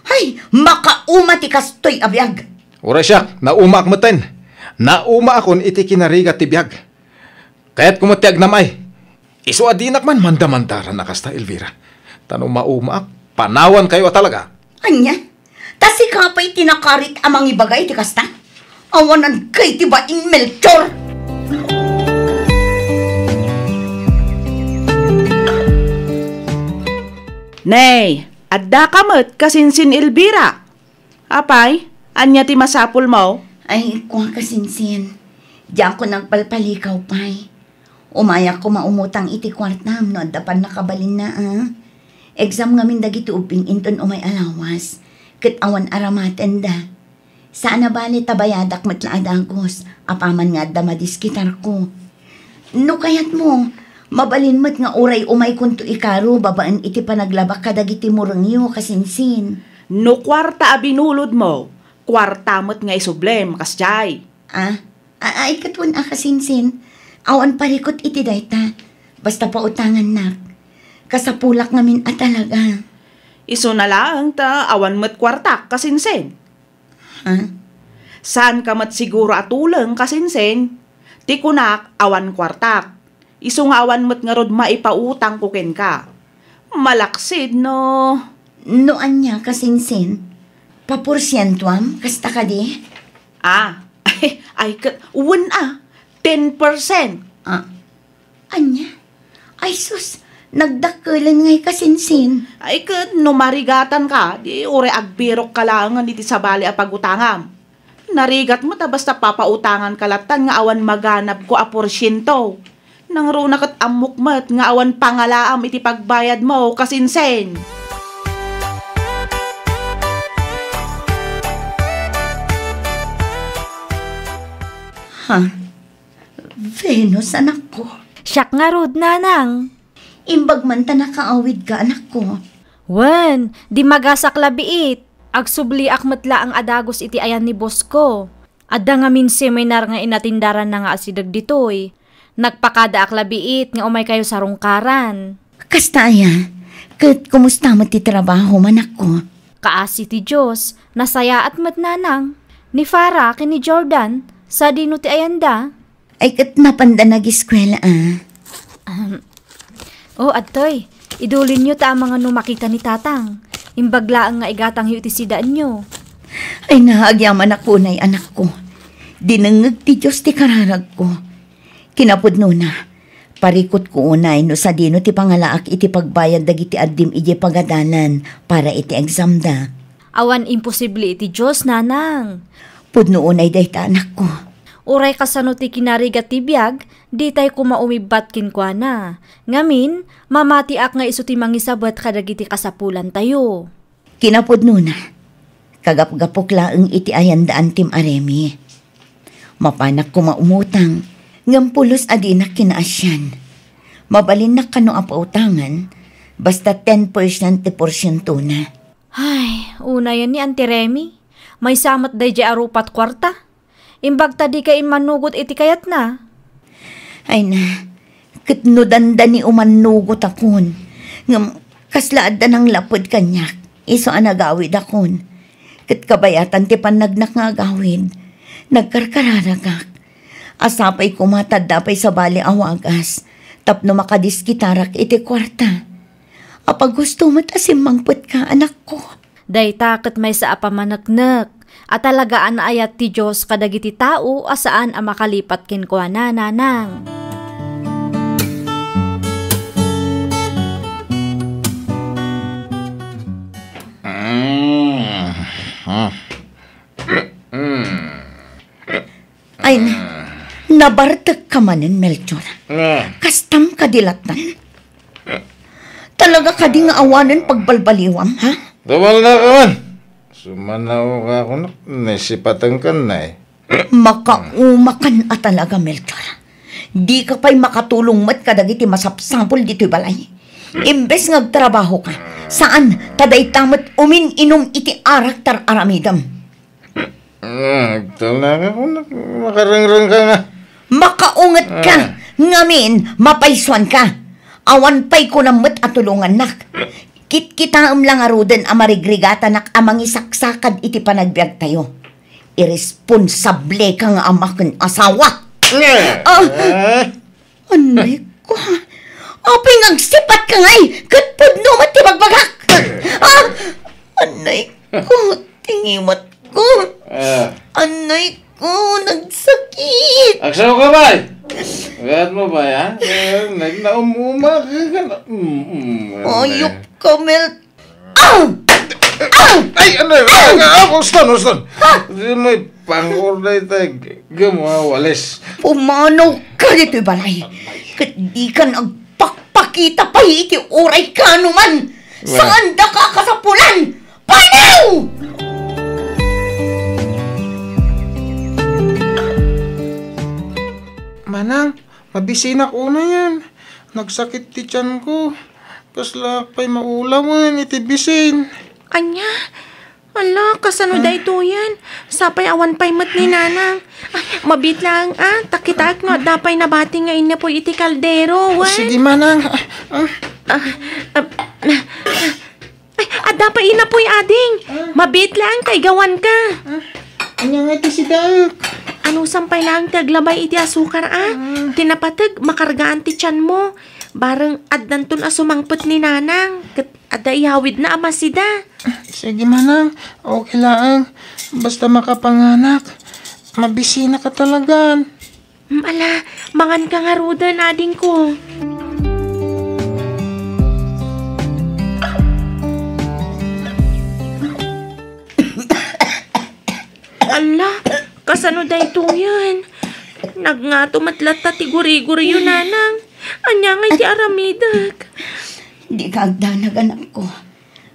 Hay, makauma ti kastoy a biag. Uray siak, naumaak metten. Naumaakon iti kinarigat ti biag. Kayatko met ti agnam-ay. Isu a dinak man mandamandaran a kasta, Elvira. Ta no maumaak, panawankayo a talaga. Ania? Ta sika pay ti nakarit a mangibaga iti kasta? Awanan kay ti bain, Melchor! Nay, addaka met kasinsin, Elvira. Apay, ania ti masapulmo? Ay, kua kasinsin. Diakon agpalpalikaw pay. Umayak koma umutang iti kuartam no adda pannakabalinna, a. Exam ngamin dagiti ubbing inton umay a lawas, ket awan aramatenda. Saan a bale ta bayadak met la a dagus, apaman nga adda madiskitarko. No kayatmo, mabalin met nga uray umaykonto ikaro babaen iti panaglabak kadagiti murengyo, kasinsin. No kuarta a binulodmo, kuarta met nga isublem, kasdiay. A? A-, ay, ket wen a, kasinsin. Awan parikut iti dayta. Basta pautangannak. Kasapulak ngamin a talaga. Isuna laeng ta awan met kuartak, kasinsin. Ha? Saanka met siguro a tuleng, kasinsin. Ti kunak, awan kuartak. Isu nga awan met ngarud maipautangko kenka. Malaksid no. No ania, kasinsin? Paporsientuam, kasta kadi? Ah, ay, ket, wen a, ten percent. Ah, ania? Ay sus, nagdakkelen ngay, kasinsin. Ay, ket, no marigatanka, di uray agbirokka laengen iti sabali a pagutangam. Narigat met a basta papautanganka lattan nga awan maganabko a porsiento. Nangruna ket ammok met nga awan pangalaam iti pagbayadmo, kasinsin. Ha? Venus, anakko. Siak ngarud, nanang. Imbag man ta nakaawidka, anakko. Wen, di magasak la biit. Agsubliak met laeng a dagus iti ayan ni boss ko. Adda ngamin seminar nga inatindaranna nga asideg ditoy. Nagpakadaak la biit nga umaykayo sarungkaran. Kasta aya, ket kumusta met ti trabaho, manakko? Kaasi ti Dios, nasayaat met, nanang. Ni Farah ken ni Jordan, sadino ti ayanda? Ay, ket mapanda nagiskuela, a. Ahem. O, adtoy, idulinyo ta amangan no makita ni Tatang. Imbag laeng nga igatangyo iti sidaenyo. Ay na, agyamanak unay, anakko. Dinengngeg ti Dios ti kararagko. Kinapudnona, parikutko unay no sadino ti pangalaak iti pagbayad dagiti addim idiay pagadalan para iti examda. Awan imposible iti Dios, nanang. Pudno unay dayta, anakko. Uray kasano ti kinarigat ti biag, ditay koma umibbat kenkuana. Ngamin, mamatiak nga isu ti mangisabet kadagiti kasapulantayo. Kinapudnona, kagapgapok laeng iti ayan da Antim a Remi. Mapanak koma umutang, ngem pulos a dinak kinaasian. Mabalinnak kano a pautangan, basta ten percent ti porsientona. Ay, unayen ni Auntie Remy. Maysa met daydiay a rupat kuarta. Imbag ta dika immanugot iti kayatna. Ay na, ket no dandani umanugotakon, ngem kasla adda nanglaped kaniak, isu a nagawidakon. Ket kabayatan ti pannagnak nga agawid, nagkarkararagak. Sapay koma ta adda pay sabali a wagas tapno makadiskitarak iti kuarta. Apaghusto met a simmangpetka, anakko. Dayta ket maysa a pamaneknek a talaga a naayat ti Dios kadagiti tao a saan a makalipat kenkuana, nanang. Mm. Mm. Ay na, nabartekka manen, Melchor. Ah. Kastam kadi lattan? Talaga kadi nga awanen pagbalbaliwam, ha? Dumalnakawan! Sumanaw ka kunak, nasipatenkan, nay. Makaumakan a talaga, Melchor. Dika pay makatulong met kadagiti masapsapul ditoy balay. Imbes nga agtrabaho ka, saan ta dayta met umin-inum iti arak ti ar-aramidem. Ah, agtalna ka, kun nak-, makarengreng ka nga. Makaunget ka, Ah. ngamin, mapaysuan ka. Awan pay kunam met a tulongannak. Kitkitaem la ngaruden a marigrigatanak a mangisaksakad iti panagbiagtayo. Iresponsable ka nga ama ken asawa. Ah! Ah! Anay ko. Apay nga agsipat ka ngay, ket pudno met ti bagbagak. Ah! Anay ko, ti ngiwat ko. Ah. Anay ko, nagsakit. Agsaw ka, bay? Agad mo, bay, ha? Eh, nag-, naumuma ka, ka na. Mm, mm, Ayop ka, Mel. Ah! Ah! Ay, ano, ano, ano, uston, uston. Ha? Di mo ipangor na ita, gamo, ha, walis. Pumanaw ka ditoy balay. Ket di ka nagpakpakita pay iti uray kanuman. Wala. Saan da ka kasapulan? Panaw! Manang, mabisinak unayen. Nagsakit ti tiyanko. Kaslaak pay maulawen iti bisin. Ania? Ala, kasano Ah. daytoyen? Sapay awan pay met ni Nanang. Ay, mabiit laeng, ah. Ta kitaek no adda pay nabati nga innapuy iti kaldero, wen? Sige, Manang. Ah, ah. Ah, ah, ah. Ay, adda pay innapuy, ading. Ah. Mabiit laeng ta igawan ka. Ah, ania nga iti sidaek? Anusam pay laeng ti aglabay iti asukar, ah. Ah. Ti napateg, makargaan ti tiyanmo. Bareng addanton a sumangpet ni Nanang. Ket adda iyawidna a masida. Sige, Manang. Okay laeng. Basta makapanganak. Mabisinak a talagan. Mm, ala, mangan ka ngaruden, adingko. Ala, kasano daytoyen? Nagngato met latta ti guriguryo, Nanang. Ania ngay ti aramidek? Di ka agdanag, anakko.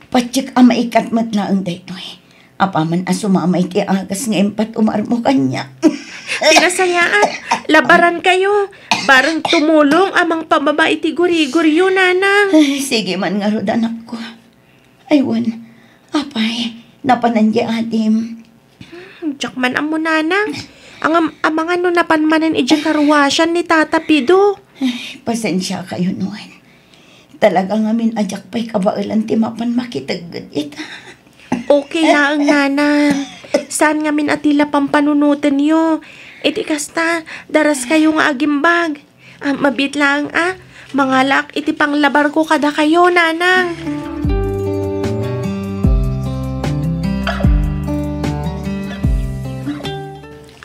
Patiek a maikat met laeng daytoy. Apaman a sumamay ti agas nga impatumar mo kaniak. Pinasayaat, labaran kayo. Bareng tumulong a mangpababa iti guriguryo, Nanang. Ay, sige man ngarud, anakko. Ay, wen, apay, napanan di adim. Hmm, diak man ammo, Nanang. Ngem, amangan no napan manen idiay karuasan ni Tata Pido. Ay, pasensia kayo, wen. Talaga ngamin a diak pay kabaelan ti mapan makitegged ita. Okay laeng, Nanang. Saan ngamin a ti la pampanunotenyo. Iti kasta, daras kayo nga agimbag. Ah, mabiit laeng a, mangalaak iti panglabarko kadakayo, Nanang.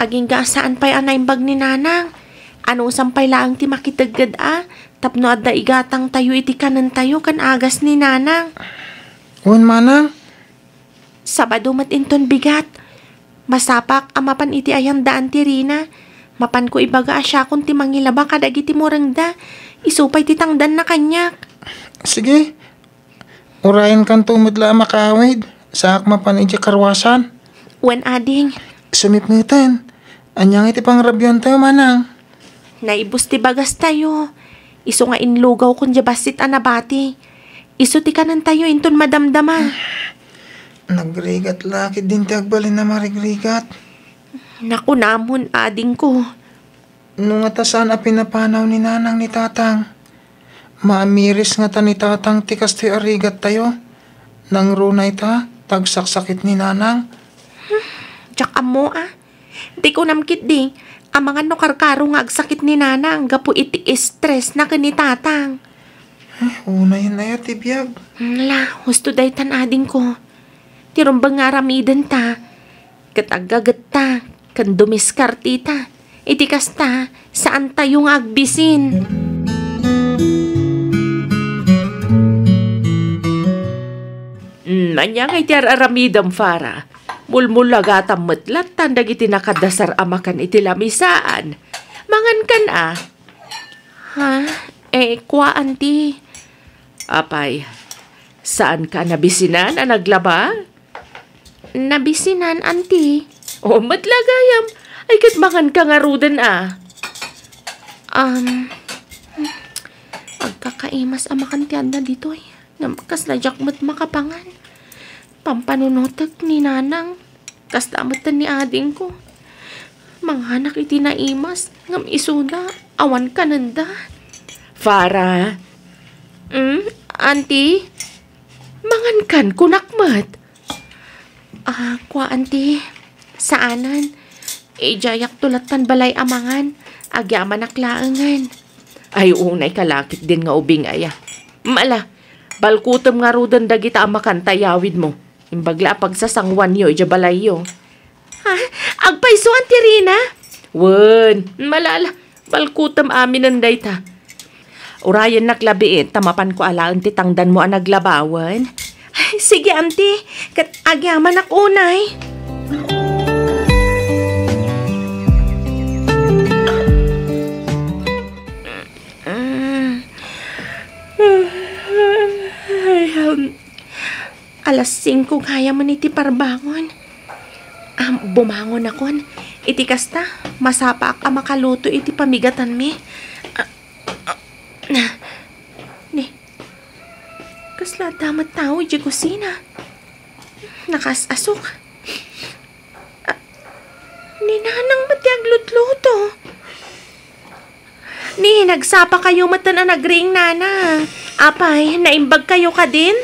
Agingga a saan pay a naimbag ni Nanang. Anusam pay laeng ti makitegged a, tapno adda igatangtayo iti kanentayo ken agas ni Nanang. Wen, Manang. Sabado met inton bigat. Masapak a mapan iti ayan daan ti Rina. Mapanko ibaga a siakon ti mangilaba kadagiti murengda. Isu pay ti tangdanna kaniak. Sige. Urayenkanto met la a makaawid. Saak mapan idiay karuasan. Wen, ading. Sumipngeten. Ania nga iti pangrabiantayo, Manang? Naibus ti bagastayo. Isu nga inlugawkon diay bassit a nabati. Isu ti kanentayo inton madamdama. Nagrigat la ketdin ti agbalin a marigrigat. Nakunamon, adingko. No ngata saan a pinapanaw ni Nanang ni Tatang, maamiris ngata ni Tatang ti kastoy a rigattayo. Nangruna ita, ta agsaksakit ni Nanang. Diak ammo a. Ti kunam ketdi, amangan no karkaro nga agsakit ni Nanang gapu iti stress na ken ni Tatang. Eh, unayen aya ti biag. Ala, husto daytan, adingko. Ti rumbeng nga aramidenta, ket aggagetta, ken dumiskarteta. Iti kasta, saantayo nga agbisin. Mm, ania nga iti ar-aramidem, Farah? Mulmulagatam met lattan dagiti nakadasar a makan iti lamisaan. Mangankan a. Ha? Eh, kua, anti. Apay, saanka nabisinan a naglaba? Nabisinan, anti. O, met la gayam. Ay, ket manganka ngaruden a. Um, agka- Kaimas a makan ti adda ditoy. Ngem kasla diak met makapangan. Pampanunotek ni nanang. Kasta met ni adingko. Manganak iti naimas, ngem isuda, awan kanenda. Farah. Hmm, auntie? Mangankan, kunak met. Ah, kua, auntie. Saanen. Idiayakto lattan balay a mangan. Agyamanak laengen. Ay, unay kalakit din nga ubing aya. Mala, balkutem ngaruden dagita a makan ta iyawidmo. Imbag la a pagsasanguanyo idiay balayyo. Ha? Agpayso, Auntie Rina? Wen, malala, balkutem aminen dayta. Urayennak labiit ta mapanko alaen ti tangdanmo a naglabawen. Ay, sige, Auntie. Ket agyamanak unay. Mm. Ay, um, Alas singko gayam iti parbangon. Ah, bumangonakon. Iti kasta, masapaak a makaluto iti pamigatanmi. Ah, ah, na, ni, kasla adda met tao idiay kusina. Nakaas-asok. Ah, ni nanang met ti aglutluto. Ni, nagsapakayo metten a nagriing, nana. Apay, naimbagkayo kadin?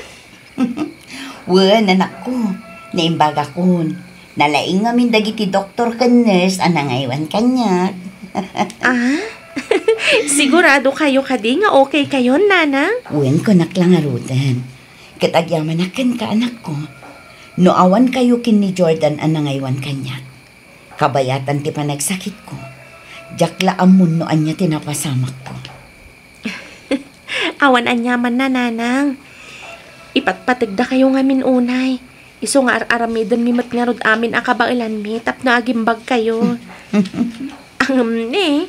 Wen, anakko, naimbagakon. Nalaing ngamin dagiti doktor ken nurse a nangaywan kaniak. Ah? Siguradokayo kadi nga okaykayon, nana? Wen, kunak la ngaruden. Ket agyamanak kenka, anakko. No awankayo ken ni Jordan a nangaywan kaniak, kabayatan ti panagsakitko. Diak la ammon no ania ti napasamakko. Awan aniamanna, nanang. Ipatpategdakayo ngamin unay. Isu nga ar-aramidenmi met ngarud amin a kabaelanmi tapno agimbagkayo. Ngem ne,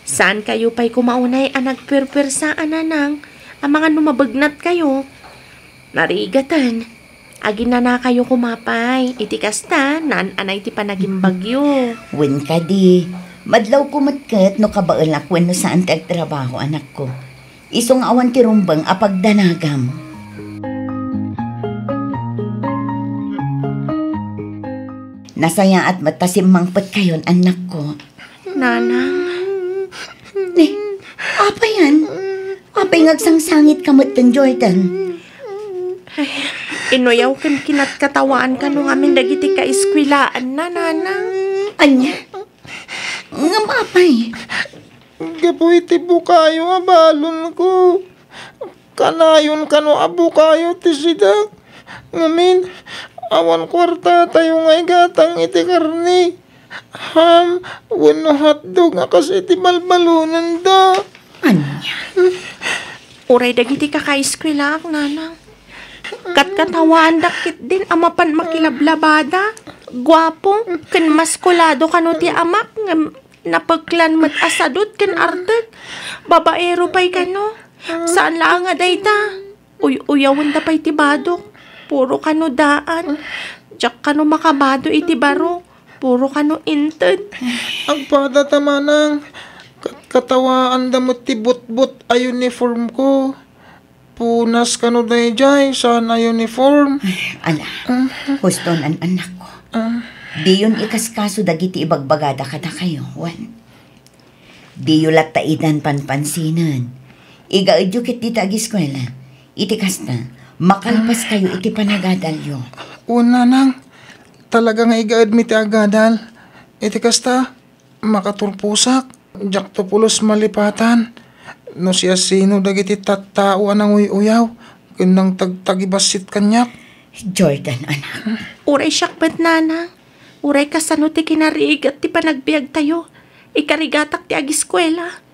saankayo pay koma unay a nagpuerpuersa a nanang, amangan no mabegnatkayo. Narigaten, aginanakayo koma pay. Iti kasta, naan-anay ti panagimbagyo. Wen kadi, madlawko met ket no kabaelak wenno saan ti agtrabaho, anakko. Isu nga awan ti rumbeng a pagdanagam. Nasayaat met ta simmangpetkayon, annakko. Nanang. Ni, apay yan? Apay nga agsangsangitka metten, Jordan? Ay, inuyaw ken kinatkatawaan kano ngamin dagiti kaeskuelaanna, nanang. Ania? Ngem apay? Gapu iti bukayo a balonko. Kanayon kano a bukayo ti sidak. Ngamin, awan kuartatayo nga igatang iti karne, ham, wenno hotdog a kas iti balbalonenda. Ania? Uray dagiti kakaeskuelaak, nanang. Katkatawaandak ketdin a mapan makilablabada, guapo, ken maskulado kano ti amak, ngem napeklan met a sadut ken artek. Babaero pay kano. Saan laeng a dayta. Uy-uyawenda pay ti badok. Puro kano daan. Diak kano makabado iti baro. Puro kano inted. Agpada ta manang. Kat-, katawaanda met ti butbot a uniform ko. Punas kano daydiay, saan a uniform. Ay, ala, husto nan annakko. Ah. Diyon ikaskaso dagiti ibagbagada kadakayo, wen. Diyo latta idan panpansinen. Igaedyo ket dita agiskuela. Iti kasta, makalpaskayo iti panagadalyo. Wen, nanang, talaga nga igaedmi ti agadal. Iti kasta, makaturposak. Diakto pulos malipatan no siasino dagiti tattao a nanguy-uyaw ken nangtagtagibassit kaniak. Jordan, anak. Uray siak met, nanang. Uray kasano ti kinarigat ti panagbiagtayo. Ikarigatak ti agiskuela.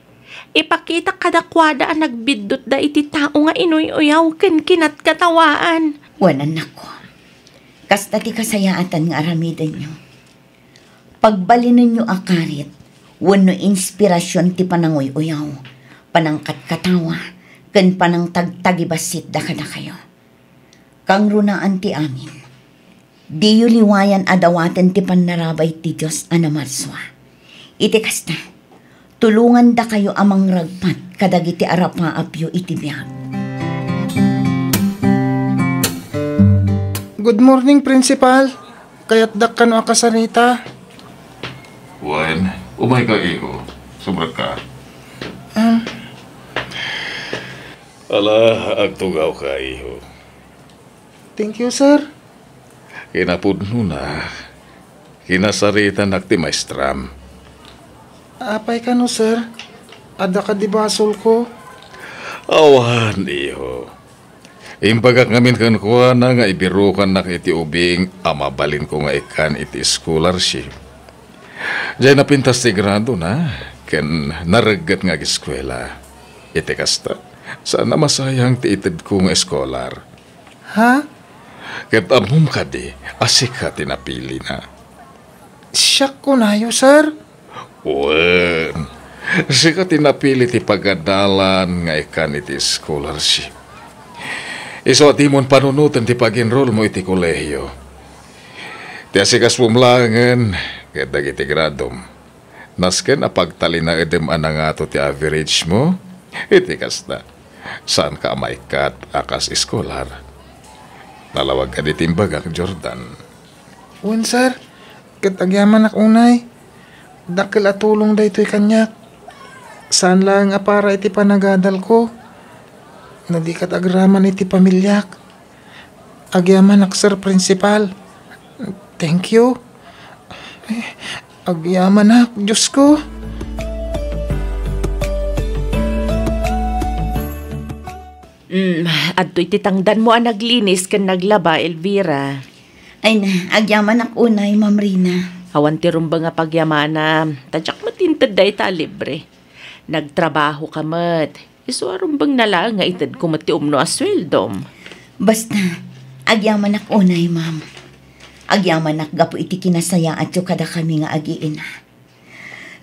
Ipakitak kadakuada a nagbiddutda iti tao nga inuy-uyaw ken kinatkatawaan. Wen, annakko. Kasta ti kasayaatan nga aramidenyo. Pagbalinenyo a karit wenno inspirasion ti pananguy-uyaw, panangkatkatawa, ken panangtagtagibassit da kadakayo. Kangrunaan ti amin. Diyo liwayan a dawaten ti pannarabay ti Dios a namarsua. Iti kasta, Tulongandakayo a mangragpat kadagiti arapaapyo iti biag. Good morning, Principal. Kayatdak kano a kasarita. Wen, umayka, iho. Sumrekka. Ah. Ala, agtugawka, iho. Thank you, sir. Kinapudnona, kinasaritanak ti maestram. Apay kano, sir? Adda kadi basolko? Awan, iho. Imbagak ngamin kenkuana nga ibirukannak iti ubing a mabalinko nga ikkan iti scholarship. Diay napintas ti gradona ken naregget nga ageskuela. Iti kasta, saan a masayang ti itedko nga eskolar. Ha? Ket ammom kadi a sika ti napilina. Siak kunayo, sir? Wen, sika ti napili ti pagadalan nga ikkan iti scholarship. Isu a dimon panunoten ti pag-enrollmo iti kolehio. Ti asikasuom laengen ket dagiti gradom. Nasken a pagtalinaedem a nangato ti averagemo, iti kasta, saanka a maikkat a kas eskolar. Nalawag kadi ti imbagak, Jordan. Wen, sir. Ket agyamanak unay. Dakkel a tulong daytoy kaniak. Saan laeng a para iti panagadalko. No di ket agraman iti pamiliak. Agyamanak, Sir Principal. Thank you. Agyamanak, Diyos ko. Mm, adtoy ti tangdanmo a naglinis ken naglaba, Elvira. Ay na, agyamanak unay, Ma'am Rina. Awan ti rumbeng a pagyamana, ta diak met inted dayta a libre. Nagtrabahoka met. Isu a rumbengna laeng nga itedko met ti umno a sueldom. Basta, agyamanak unay, ma'am. Agyamanak gapu iti kinasayaatyo kadakami nga agiina.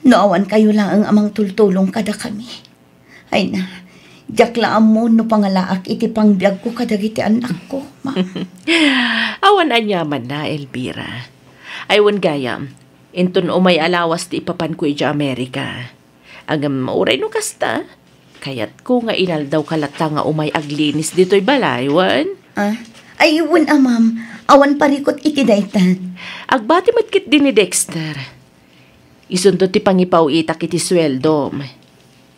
No awan kayo laeng a mangtultulong kadakami. Ay na, diak la ammo no pangalaak iti pangbiagko kadagiti annakko, ma'am. Awan aniamanna, Elvira. Ay, wen gayam, inton umay a lawas ti ipapanko idiay Amerika. Ngem uray no kasta, kayatko nga inaldawka latta nga umay aglinis ditoy balay, wen? Ah, ay, wen a, ma'am. Awan parikut iti dayta. Agbati met ketdi ni Dexter. Isunto ti pangipaw-itak iti sueldom.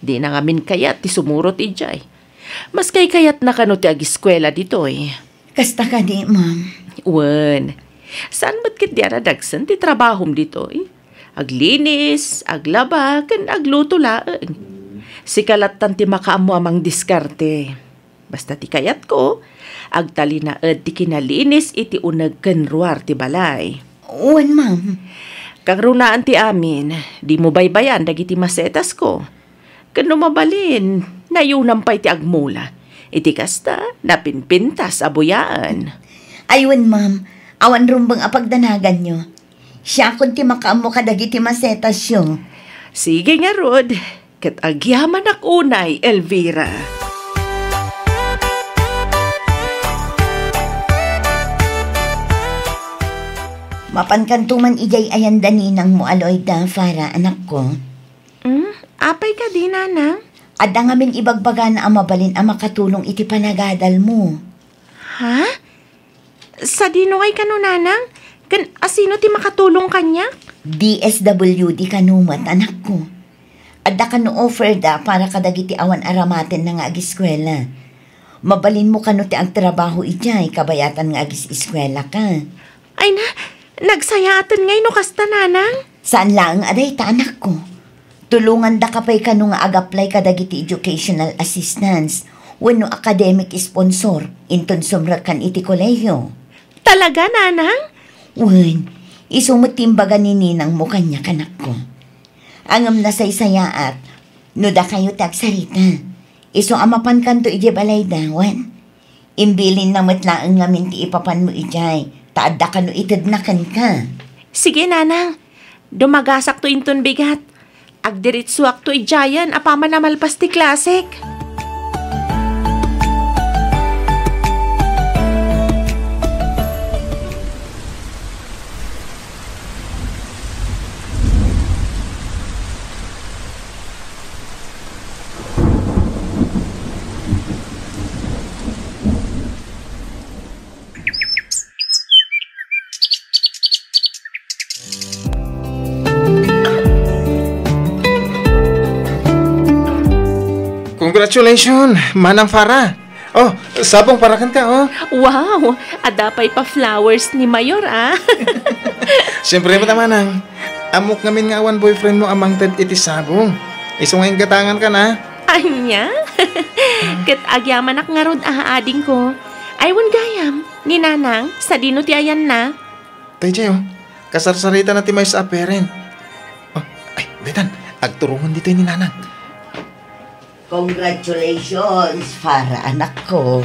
Dina ngamin kayat ti sumurot idiay. Maskay kayatna kano ti agiskuela ditoy. Kasta kadi, ma'am? Wen, saan met ketdi a nadagsen ti trabahom ditoy? Aglinis, aglaba, ken agluto laeng. Sika lattan ti makaammo a mangdiskarte. Basta ti kayatko, agtalinaed ti kinalinis iti uneg ken ruar ti balay. Wen, ma'am. Kagrunaan ti amin, dimo baybayan dagiti masetasko. Ken no mabalin, nayunam pay ti agmula. Iti kasta, napinpintas a buyaan. Ay, wen, ma'am. Awan rumbeng a pagdanaganyo. Siakon ti makaammo kadagiti masetasyo. Sige ngarud, ket agyamanak unay, Elvira. Mapankanto man idiay ayanda ninangmo a Loida, Farah, anakko. Hmm? Apay kadi, nanang? Adda ngamin ibagbagana a mabalin a makatulong iti panagadalmo. Ha? Sadino ngay kano, nanang? Ken asino ti makatulong kaniak? D S W D kano met, anakko. Adda kano offer da para kadagiti awan aramatenna nga agiskuela. Mabalinmo kano ti agtrabaho idiay kabayatan nga agis-iskuelaka. Ay na, nagsayaaten ngay no kasta, nanang? Saan laeng a dayta, anakko. Tulongandaka pay kano nga ag-apply kadagiti educational assistance wenno academic sponsor inton sumrekkan iti kolehiyo. Talaga, nanang? Wen, isu met ti imbaga ni ninangmo kaniak, anakko. Ngem nasaysayaat no dakayo ti agsarita. Isu a mapankanto idiay balayda, wen? Imbilinna met laeng ngamin ti ipapanmo idiay, ta adda kano itedna kenka. Sige, nanang. Dumagasakto inton bigat. Agdiritsuakto idiayen apaman a malpas ti klasek. Congratulations, Manang Farah. Oh, sabong para kenka, oh. Wow! Adda pay pa flowers ni Mayor, ah. Siyempre, mata, Manang. Ammok ngamin nga awan boyfriend mo a mangted iti sabong. Isu nga inggatangan ka na. Ania? Ket agyamanak ngarud, ah, adingko. Ay, wen gayam, ni Nanang, sadino ti ayanna? Tay Jay, oh. Kasarsaritana ti maysa a parent. Oh, ay, daytan, agturungon ditoy ni Nanang. Congratulations, Farah, anakko.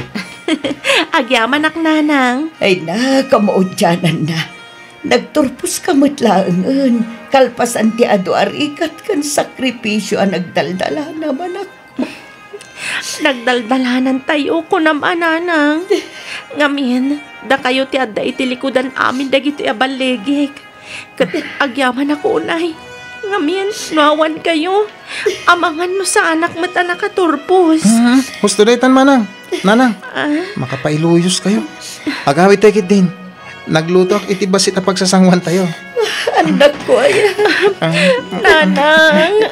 Agyamanak, Nanang. Ay na, kamaudiananna. Nagturposka met laengen, kalpasan ti adu a rigat ken sakripisio a nagdaldalanam, anakko. Nagdaldalanantayo, kunam a, Nanang. Ngamin, dakayo ti adda iti likudan amin dagitoy a ballegek. Ket agyamanak unay. Ngamin, no awankayo, amangan no saanak met a nakaturpos. Mhm. Husto daytan, Manang. Nanang, ah, makapailuyoskayo. Agawidtayo ketdin. Naglutoak iti bassit a pagsasanguantayo. Annakko aya. Ah. Nanang.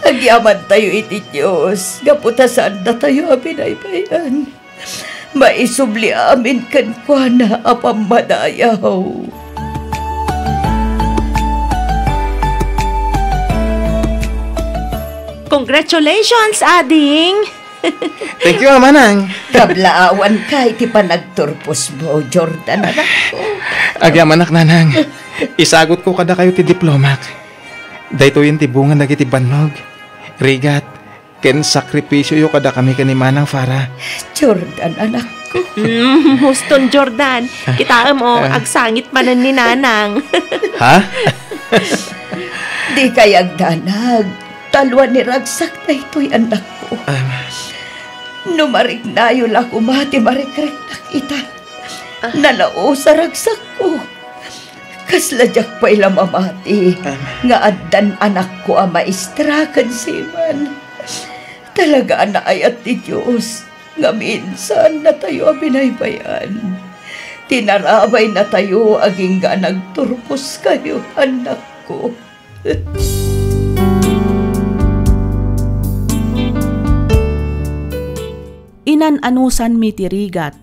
Agyamantayo iti Dios, gapu ta saandatayo a binaybay-an. Maisubli amin kenkuana a pammadayaw. Congratulations, ading! Thank you, a, Manang. Kablaawanka iti panagturposmo, Jordan, anakko. Agyamanak, Nanang. Isagutko kadakayo ti diplomak. Daytoyen ti bunga dagiti bannog, rigat, ken sakripisioyo kadakami ken ni Manang Farah. Jordan, anakko. Mm, huston, Jordan. Kitaem, oh, ah, agsangit manen ni Nanang. Ha? Dikay agdanag. Talua ni ragsak daytoy, annakko. Ah. No mariknayo la koma ti marikreknak ita. Ah. Nalaus a ragsakko. Kasla diak pay la mamati, ah, nga addan anakko a maestra ken seaman. Talaga a naayat ti Dios nga minsan natayo a binaybay-an. Tinarabay natayo agingga nagturposkayo, annakko. Inan-anusanmi ti rigat,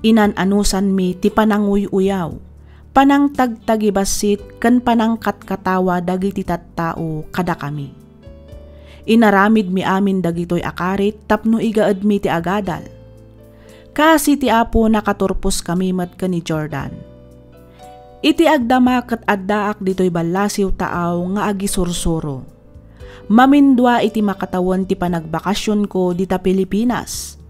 inan-anusanmi ti pananguy-uyaw, panangtagtagibassit, ken panangkatkatawa dagiti tattao kadakami. Inaramidmi amin dagitoy a karit tapno igaedmi ti agadal. Kaasi ti Apo nakaturposkami met ken ni Jordan. Iti agdama ket addaak ditoy ballasiw taaw nga agisursuro. Mamindua iti makatawen ti panagbakasionko dita Pilipinas.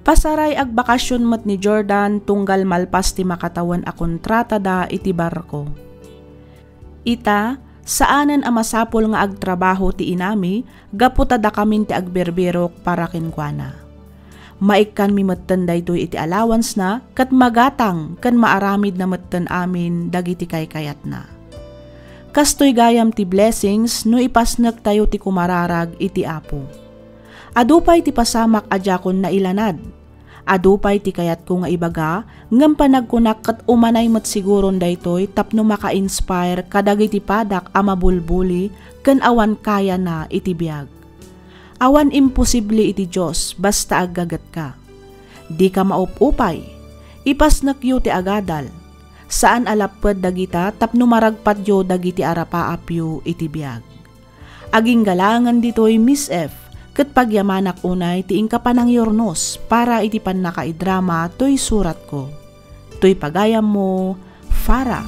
Pasaray agbakasion met ni Jordan tunggal malpas ti makatawen a kontratada iti barko. Ita, saanen a masapul nga agtrabaho ti inami gapu ta dakamin ti agbirbirok para kenkuana. Maikkanmi metten daytoy iti allowance-na ket magatang ken maaramidna metten amin dagiti kaykayatna. Kastoy gayam ti blessings no ipasnektayo ti kumararag iti Apo. Adu pay ti pasamak a diakon nailanad. Adu pay ti kayatko nga ibaga, ngem panagkunak ket umanay met siguron daytoy tapno maka-inspire kadagiti padak a mabulbuli ken awan kayana iti biag. Awan imposible iti Dios basta aggagetka. Dika maupupay. Ipasnekyo ti agadal. Saan a lapped dagita tapno maragpatyo dagiti arapaapyo iti biag. Agingga laengen ditoy, Miss F, ket pagyamanak unay ti inka panangyurnos para iti pannakaidrama toy suratko. Toy pagayammo, Farah.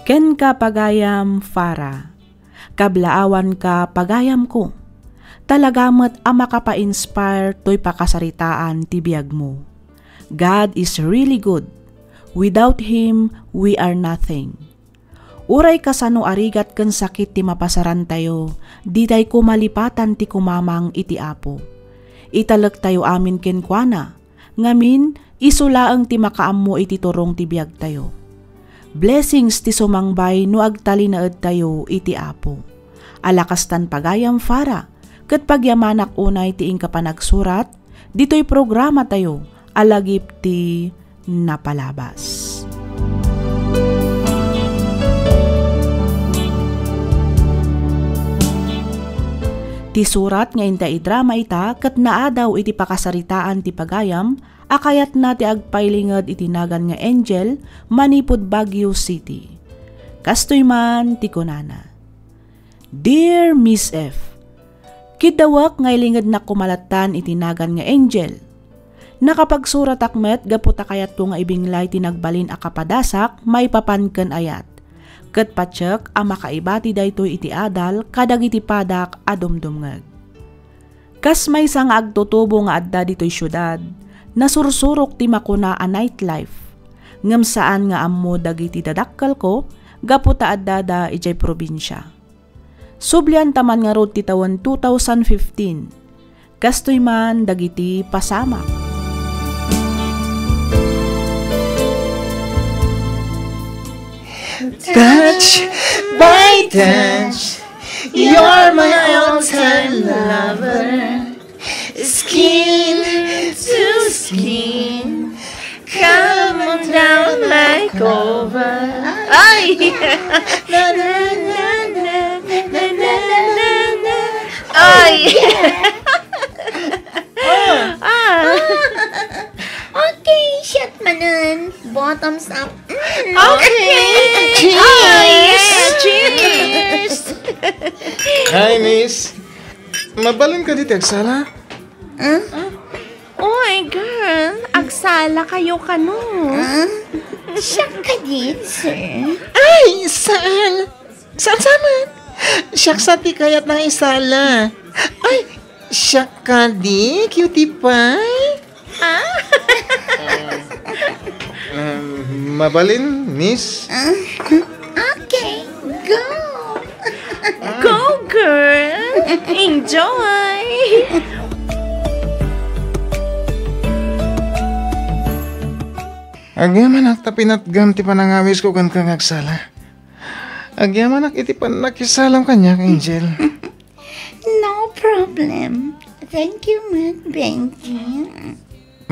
Kenka, pagayam, Farah. Kablaawanka, pagayamko. Talaga met a makapa-inspire toy pakasaritaan ti biagmo. God is really good. Without Him, we are nothing. Uray kasano a rigat ken sakit ti mapasarantayo, ditay koma lipatan ti kumamang iti Apo. Italektayo amin kenkuana, ngamin, isu laeng ti makaammo iti turong ti biagtayo. Blessings ti sumangbay no agtalinaedtayo iti Apo. Alakastan pagayam, Farah, ket pagyamanak unay ti inka panagsurat ditoy programatayo a Lagip ti Napalabas. Ti surat nga inta idrama ita ket naadaw iti pakasaritaan ti pagayam a kayatna ti agpailinged iti nagan nga Angel manipud Baguio City. Kastoy man ti kunana, "Dear Miss F, kiddawek nga ilingednak koma lattan iti nagan nga Angel. Nakapagsuratak met gapu ta kayatko nga ibinglay ti nagbalin a kapadasak maipapan ken ayat. Ket patiek a makaibati daytoy iti adal kadagiti padak a dumdumngeg. Kas maysa nga agtutubo nga adda ditoy siudad, nasursurok ti makuna a nightlife. Ngem saan nga ammo dagiti dadakkelko gapu ta addada idiay probinsia. Sublianta man ngarud ti tawen two thousand fifteen. Kastoy man dagiti pasamak." Touch by touch, you're my all-time lover. Skin to skin, come on down like over. Ay! Na, na, na, na, na, na, na. Ay! Ah. Okay, shot manen. Bottoms up. Mm. Okay. Cheers. Ay, cheers. Hi, miss. Mabalin kadi ti agsala? Ah? Oy, girl, agsala kayo kano? Ah? Siak kadi, sir. Ay, saan? Saan, saan man? Siak sa ti kayat nga isala. Ay, siak kadi, cutie pie? Ah? Um, mabalin, miss? Ah, okay, go. Go, girl. Enjoy. Agyamanak ta pinatgam ti panangawisko kenka nga agsala. Agyamanak iti pannakisalam kaniak, Angel. No problem. Thank you, Mac Benji.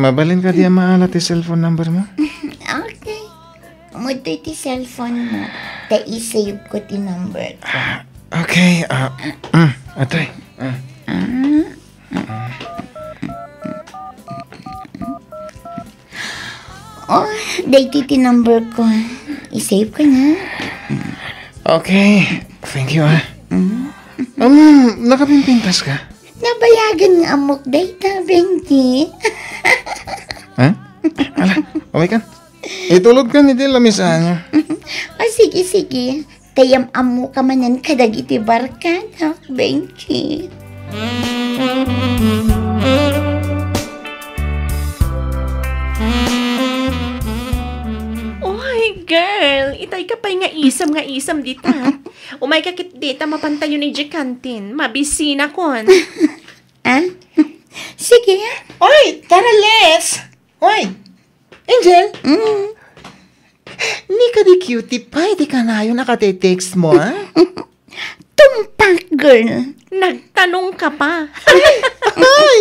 Mabalin kadi a maala ti cellphone number mo? Okay. Umudtoy ti cellphone mo. Ta i-save ko ti number ko. Okay, ah, mm, atoy. Ah. Ah. Oh, daytoy ti number ko. I-save ko na. Okay. Thank you, ah. Mm. Um, nakapimpintas ka? Nabayagan nga ammok dayta, Benji. Ha? Ala, okay ka? Itulod ka ni Dila, miss, anya. Ah, sige, sige. Tayam ammo ka manen kadagiti barkadak, Benji. Oy, girl, itay ka pay nga isem nga isem dita. Umay ka ket dita, mapantayo ni Jekantin. Mabisinakon. Ah? Sige. Oy, tara, Les! Oy, Angel? Mm. Ni kadi cutie pie ti kanayon a kate-text mo, ah? Tumpak, girl. Nagtanong ka pa. Ay!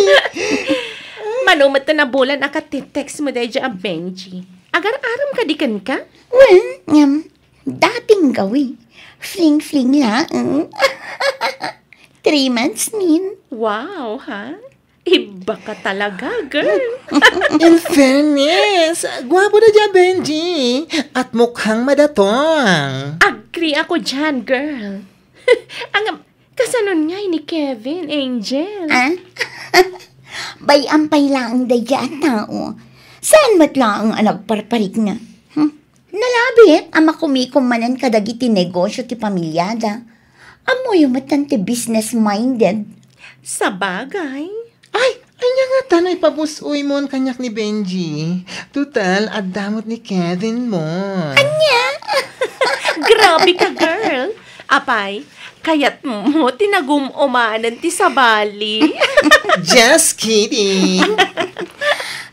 Mano met ti nabulan a kate-text mo daydiay a Benji? Agar-aram kadi kenka? Well, ngem, dating gawi. Fling-fling laeng. Three months, min. Wow, ha? Iba ka talaga, girl. In fairness, guwapo daydiay a Benji. At mukhang madatong. Agree ako diyan, girl. Ang, kasanon ngay ni Kevin, Angel? Ah? Bay-am pay laeng daydiay a tao. Saan met laeng a nagparparikna? Hmm? Nalabit a makumikom manen kadagiti negosyo ti pamilyada. Ammoyo met ti business-minded. Sabagay. Ay, ania ngata no ipabus-oymon kaniak ni Benji? Total, adda met ni Kevin mo. Ania? Grabe ka, girl. Apay, kayatmo ti nagum-umanen ti sabali? Just kidding.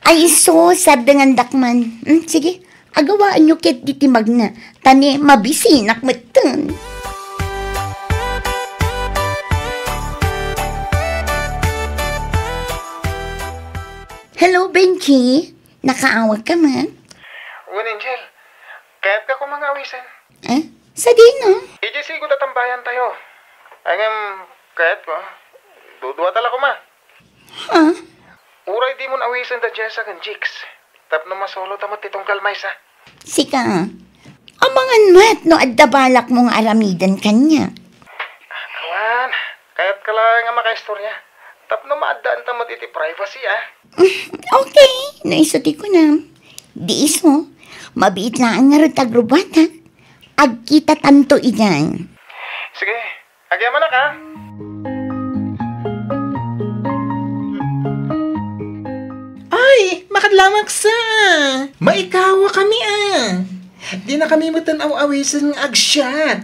Ay, isu, saddengandak man. Hmm, sige, agawaanyo ket diti magna, ta ni mabisinak metten. Hello, Benji. Nakaawag ka man? Wen, Angel. Kayat ka koma nga awisen? Eh? Sadino? Idiay sigo ta tambayan tayo. Ay, ngem, kayat ko. Duduata la koma. Ha? Uray dimon awisen da Jessa ken Jigs. Tapno masolo ta met ti tunggal maysa. Sika, amangan met no adda balakmo nga aramiden kaniak. Awan, kayatka laeng a makaistorya. Tapno maaddaan ta met iti privacy, ah. Okay, no isu ti kunam. Di isu, mabiit laeng ngarud ta agrubbuata. Agkitatanto idiay. Sige, agyamanak, ah. Ay, makadlamaksa. Maikawa kami, ah. Di na kami met aw-awisen nga agsiat.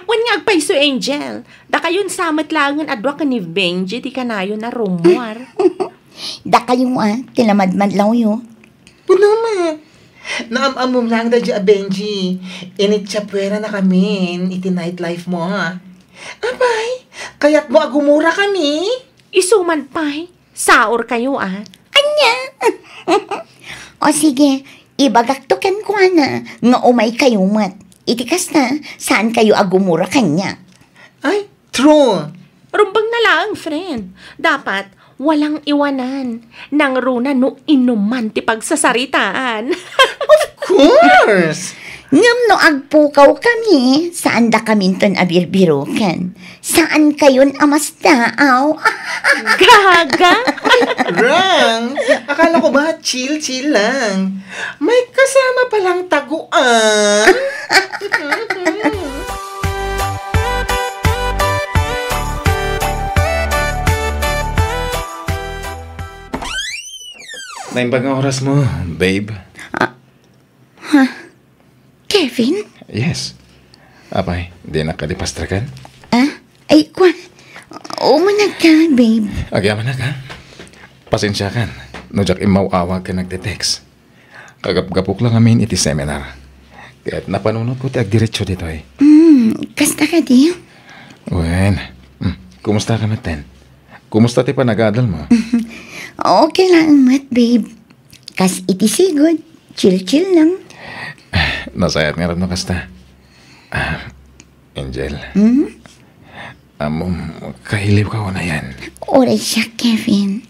Wen nga agpayso, Angel. Dakayon sa met laengen a dua ken ni Benji ti kanayon a rummuar. Dakayo, ah, ti lamadmadlawyo. Puno met. Naam-ammom laeng daydi a Benji. Initsapueranakamin iti nightlife mo, ah. Apay, kayatmo a gumurakami? Isu man pay, saorkayo, ah. Ania? O sige, ibagakto kenkuana nga umaykayo met. Iti kasta, saankayo a gumura kaniak. Ay, true. Rumbeng na laeng, friend. Dapat, walang iwanan. Nangruna no inuman ti pagsasaritaan. Of course! Ngem no agpukaw kami, saan da kaminton a birbiroken. Saan kayon a masdaaw? Gaga! Wrong! Akala ko ba chill-chill lang? May kasama palang taguan? Naimbag nga oras mo, babe. Ah, ha? Kevin? Yes. Apay, dinak kadi pastrakan? Ah? Ay, kua. Umanag ka, babe. Agyamanak, ha? Pasensiakan no diak immaw-awag ken nagte-text. Kagapgapok lang amin iti seminar. Ket napanunotko ti agdiretso ditoy. Hmm, kasta kadi? Wen, hmm, kumusta ka metten? Kumusta ti panagadal mo? Okay lang met, babe. Kas iti sigud, chill-chill lang. Nasayaat ngarud no kasta. Ah, Angel. Hmm? Ammom, kailiwka unayen. Uray siak, Kevin.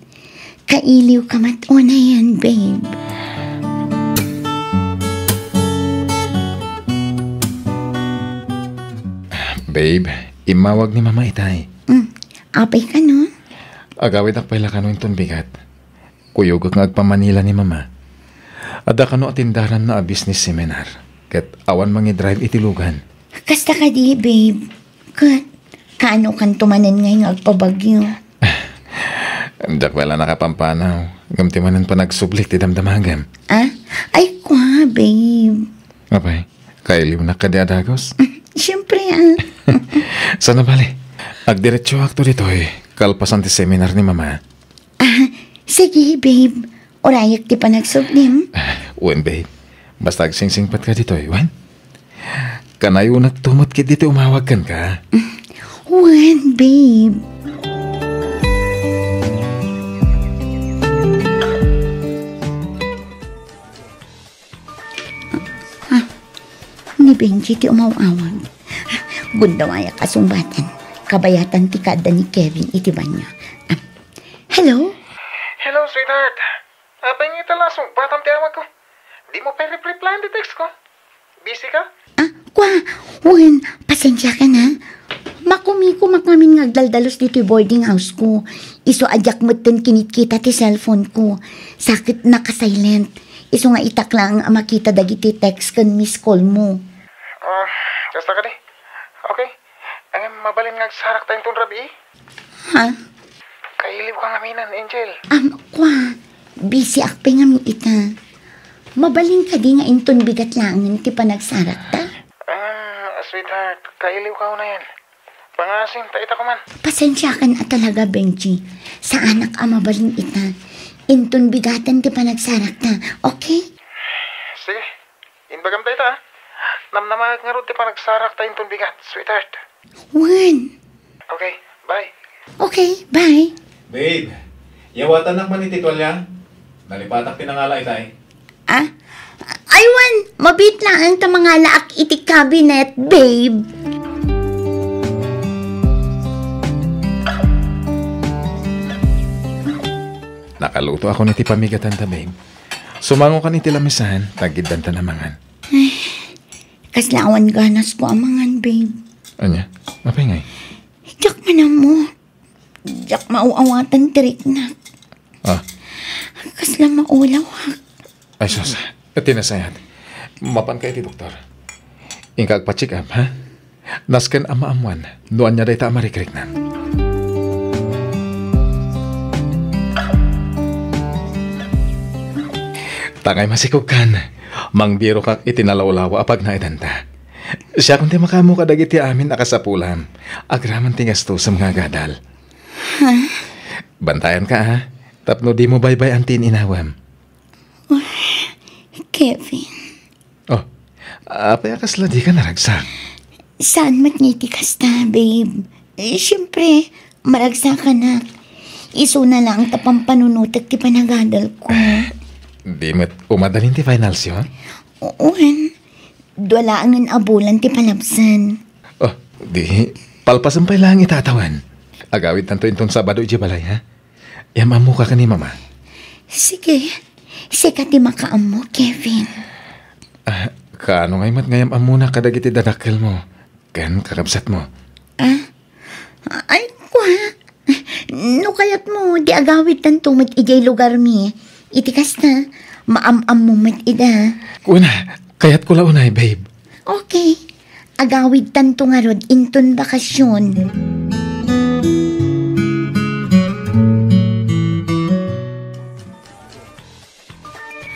Kailiwka met unayen, babe. Babe, immawag ni Mama itay. Hmm. Apay kano? Agawidak pay la kano inton bigat. Kuyogek nga agpamanila ni Mama. Adda kano atendaranna a business seminar, ket awan mangidrive iti lugan. Kasta kadi, babe. Ket, kaano kanto manen ngay nga agpabagyo? Diak pay la nakapampanaw, ngem ti manen panagsubli ti damdamagem. Ah? Ay, kua, babe. Apay, kailiwnak kadi a dagus? Siyempre, ah. Sana bale, agdiretsoakto ditoy, kalpasan ti seminar ni Mama. Ah, sige, babe. Urayek ti panagsublim. Ah, wen, babe. Basta agsingsingpetka ditoy, wen? Kanayonakto met ketdi ti umawag kenka. Wen, babe. Ah, ni Benji ti umaw-awag. Gundawayak a sungbatan. Kabayatan ti kaadda ni Kevin iti banio. Ah, hello? Hello, sweetheart. Apay nga ita la sungbatam ti awagko? Dimo pay rep-replyan ti textko? Busy ka? Ah, kua, wen, pasensiakan, ha. Makumikumak ngamin nga agdaldalus ditoy boarding houseko. Isu a diak metten kinitkita ti cellphoneko. Sa ket naka-silent. Isu nga itak laeng a makita dagiti text ken miss callmo. Ah, kasta kadi. Okay. Ngem mabalin nga agsarakta inton rabii? Ha? Kailiwka ngaminen, Angel. Am, kua, busyak pay ngamin ita. Mabalin kadi nga inton bigat laengen ti panagsarakta? Ah, sweetheart, kailiwka unayen. Pangasim ta ita koman. Pasensiakan a talaga, Benji. Saanak a mabalin ita. Inton bigaten ti panagsarakta, okay? Sige. Imbagam dayta, ah. Namnamaek ngarud ti panagsarakta inton bigat, sweetheart. Wen. Okay, bye. Okay, bye. Babe, yawatanak man iti tualya. Nalipatak ti nangala itay. Ah? Ay, wen, mabiit laeng ta mangalaak iti cabinet, babe. Nakalutoakon iti pamigatanta, babe. Sumangokan iti lamesan, ta aggiddanta a mangan. Ay, kasla awan ganasko a mangan, babe. Ania? Apay ngay? Diak man ammo. Diak maaw-awatan ti riknak. Ah. Kasla maulawak. Ay, sus. Iti nasayat. Mapanka iti doktor. Inka agpa-check up, ha? Nasken a maammuan no ania dayta a marikriknak. Ta ngay masikogkan, mangbirokak iti nalawlawa a pagnaedanta. Siakon ti makaammo kadagiti amin a kasapulam, agraman ti gastosem nga agadal. Ha? Bantayanka, ha? Tapno dimo baybay-an ti in-inawem. Kevin. Oh, apay a kasla dika naragsak? Saan met nga iti kasta, babe? Eh, siyempre, maragsakanak. Isuna laeng ta pampanunotek ti panagadalko. Di met umadalin ti finalsyo? Wen, dua laengen a bulan ti palabsen. Oh, di, palpasem pay laeng ita a tawen. Agawidtanto inton Sabado idiay balay, ha? Yam-ammoka ken ni Mama. Sige. Sika ti makaammo, Kevin. Ah, kaano ngay met nga yam-ammona kadagiti dadakkelmo ken kakabsatmo? Ah? Ay, kua. No kayatmo, di agawidtanto met idiay lugarmi. Iti kasta, maam-ammo met ida. Kuna, kayatko la unay, babe. Okay. Agawidtanto ngarud inton bakasyon.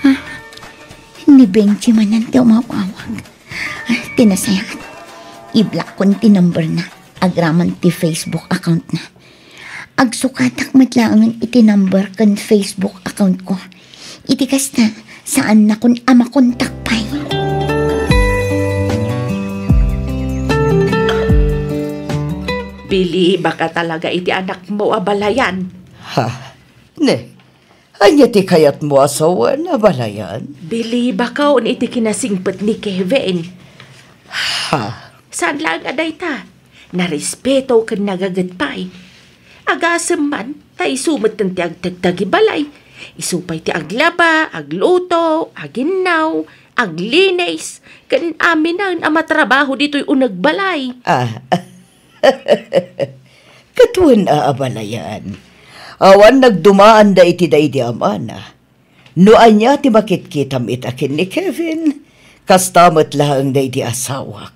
Ah, ni Benji manen ti umawawag. Ah, ti nasayaat. I-block-kon ti number na. Agraman ti Facebook account na. Agsukatak met laengen iti number ken Facebook account ko. Iti kasta, saannakon a makontak pay. Bilibaka talaga iti anakmo a balayan. Ha? Ne? Ania ti kayatmo a sawen a balayan? Bilibakon iti kinasingpet ni Kevin. Ha? Saan laeng a dayta. Narespeto ken nagaget pay. Agasem man, ta isu metten ti agtagtagi balay. Isu pay ti aglaba, agluto, aginnaw, aglinis, ken aminen a matrabaho ditoy uneg balay. Ah, ket wen a, a balayan. Awan nagdumaanda iti daydi amana. No ania ti makitkitam ita ken ni Kevin, kasta met laeng daydi asawak.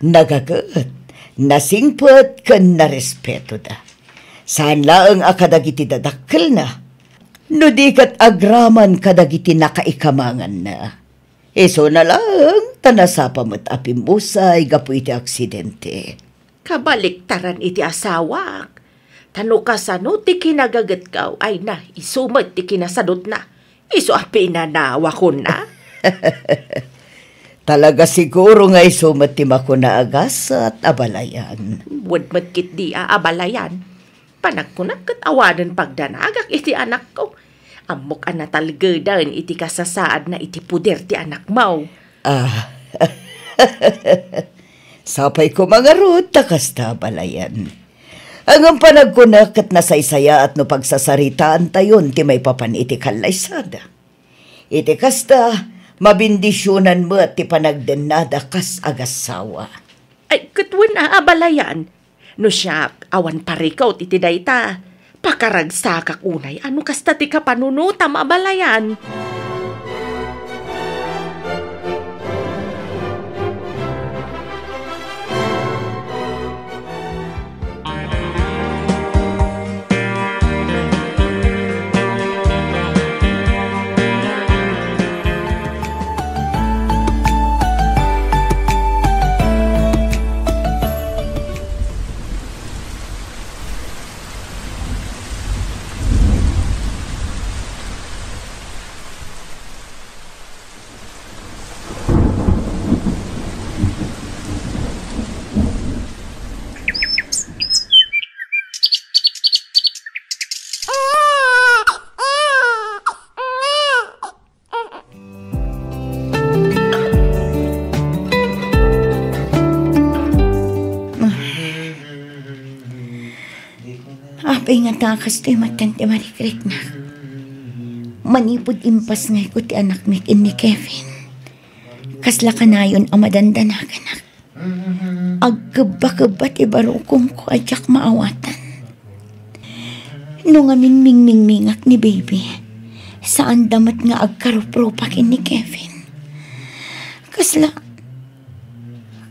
Nagaget, nasingpet, ken narespetoda. Saan laeng a kadagiti dadakkelna. No di ket agraman kadagiti nakaikamanganna. Isuna laeng ta nasapa met a pimmusay gapu iti aksidente. Kabaliktaran iti asawak. Ta no kasano ti kinagagetko, ay na, isu met ti kinasadutna. Isu a pinanawakonna. Talaga siguro nga isu met ti makuna a gasat a balayan. Wen met ketdi a, a balayan. Panagkunak ket awanen pagdanagak iti anakko. Ammok a natalgeden iti kasasaadna iti poder ti anakmo. Ah. Sapay koma ngarud ta kasta a balayan. Ngem panagkunak ket nasaysayaat no pagsasaritaantayon ti maipapan iti kallaysada. Iti kasta, mabendisyonan met ti panagdennada kas agassawa. Ay, ket wen a, a balayan. No siak, awan parikut iti dayta. Pakaragsakak unay a no kasta ti kapanunotam a balayan. Apay ngata kastoy met ti marikriknak? Manipud impasngayko ti anakmi ken ni Kevin, kasla kanayon a madandanaganak. Agkebba-kebba ti barukongko a diak maawatan. No ngamin mingmingmingak ni baby, saanda met nga agkaruprupa ken ni Kevin. Kasla,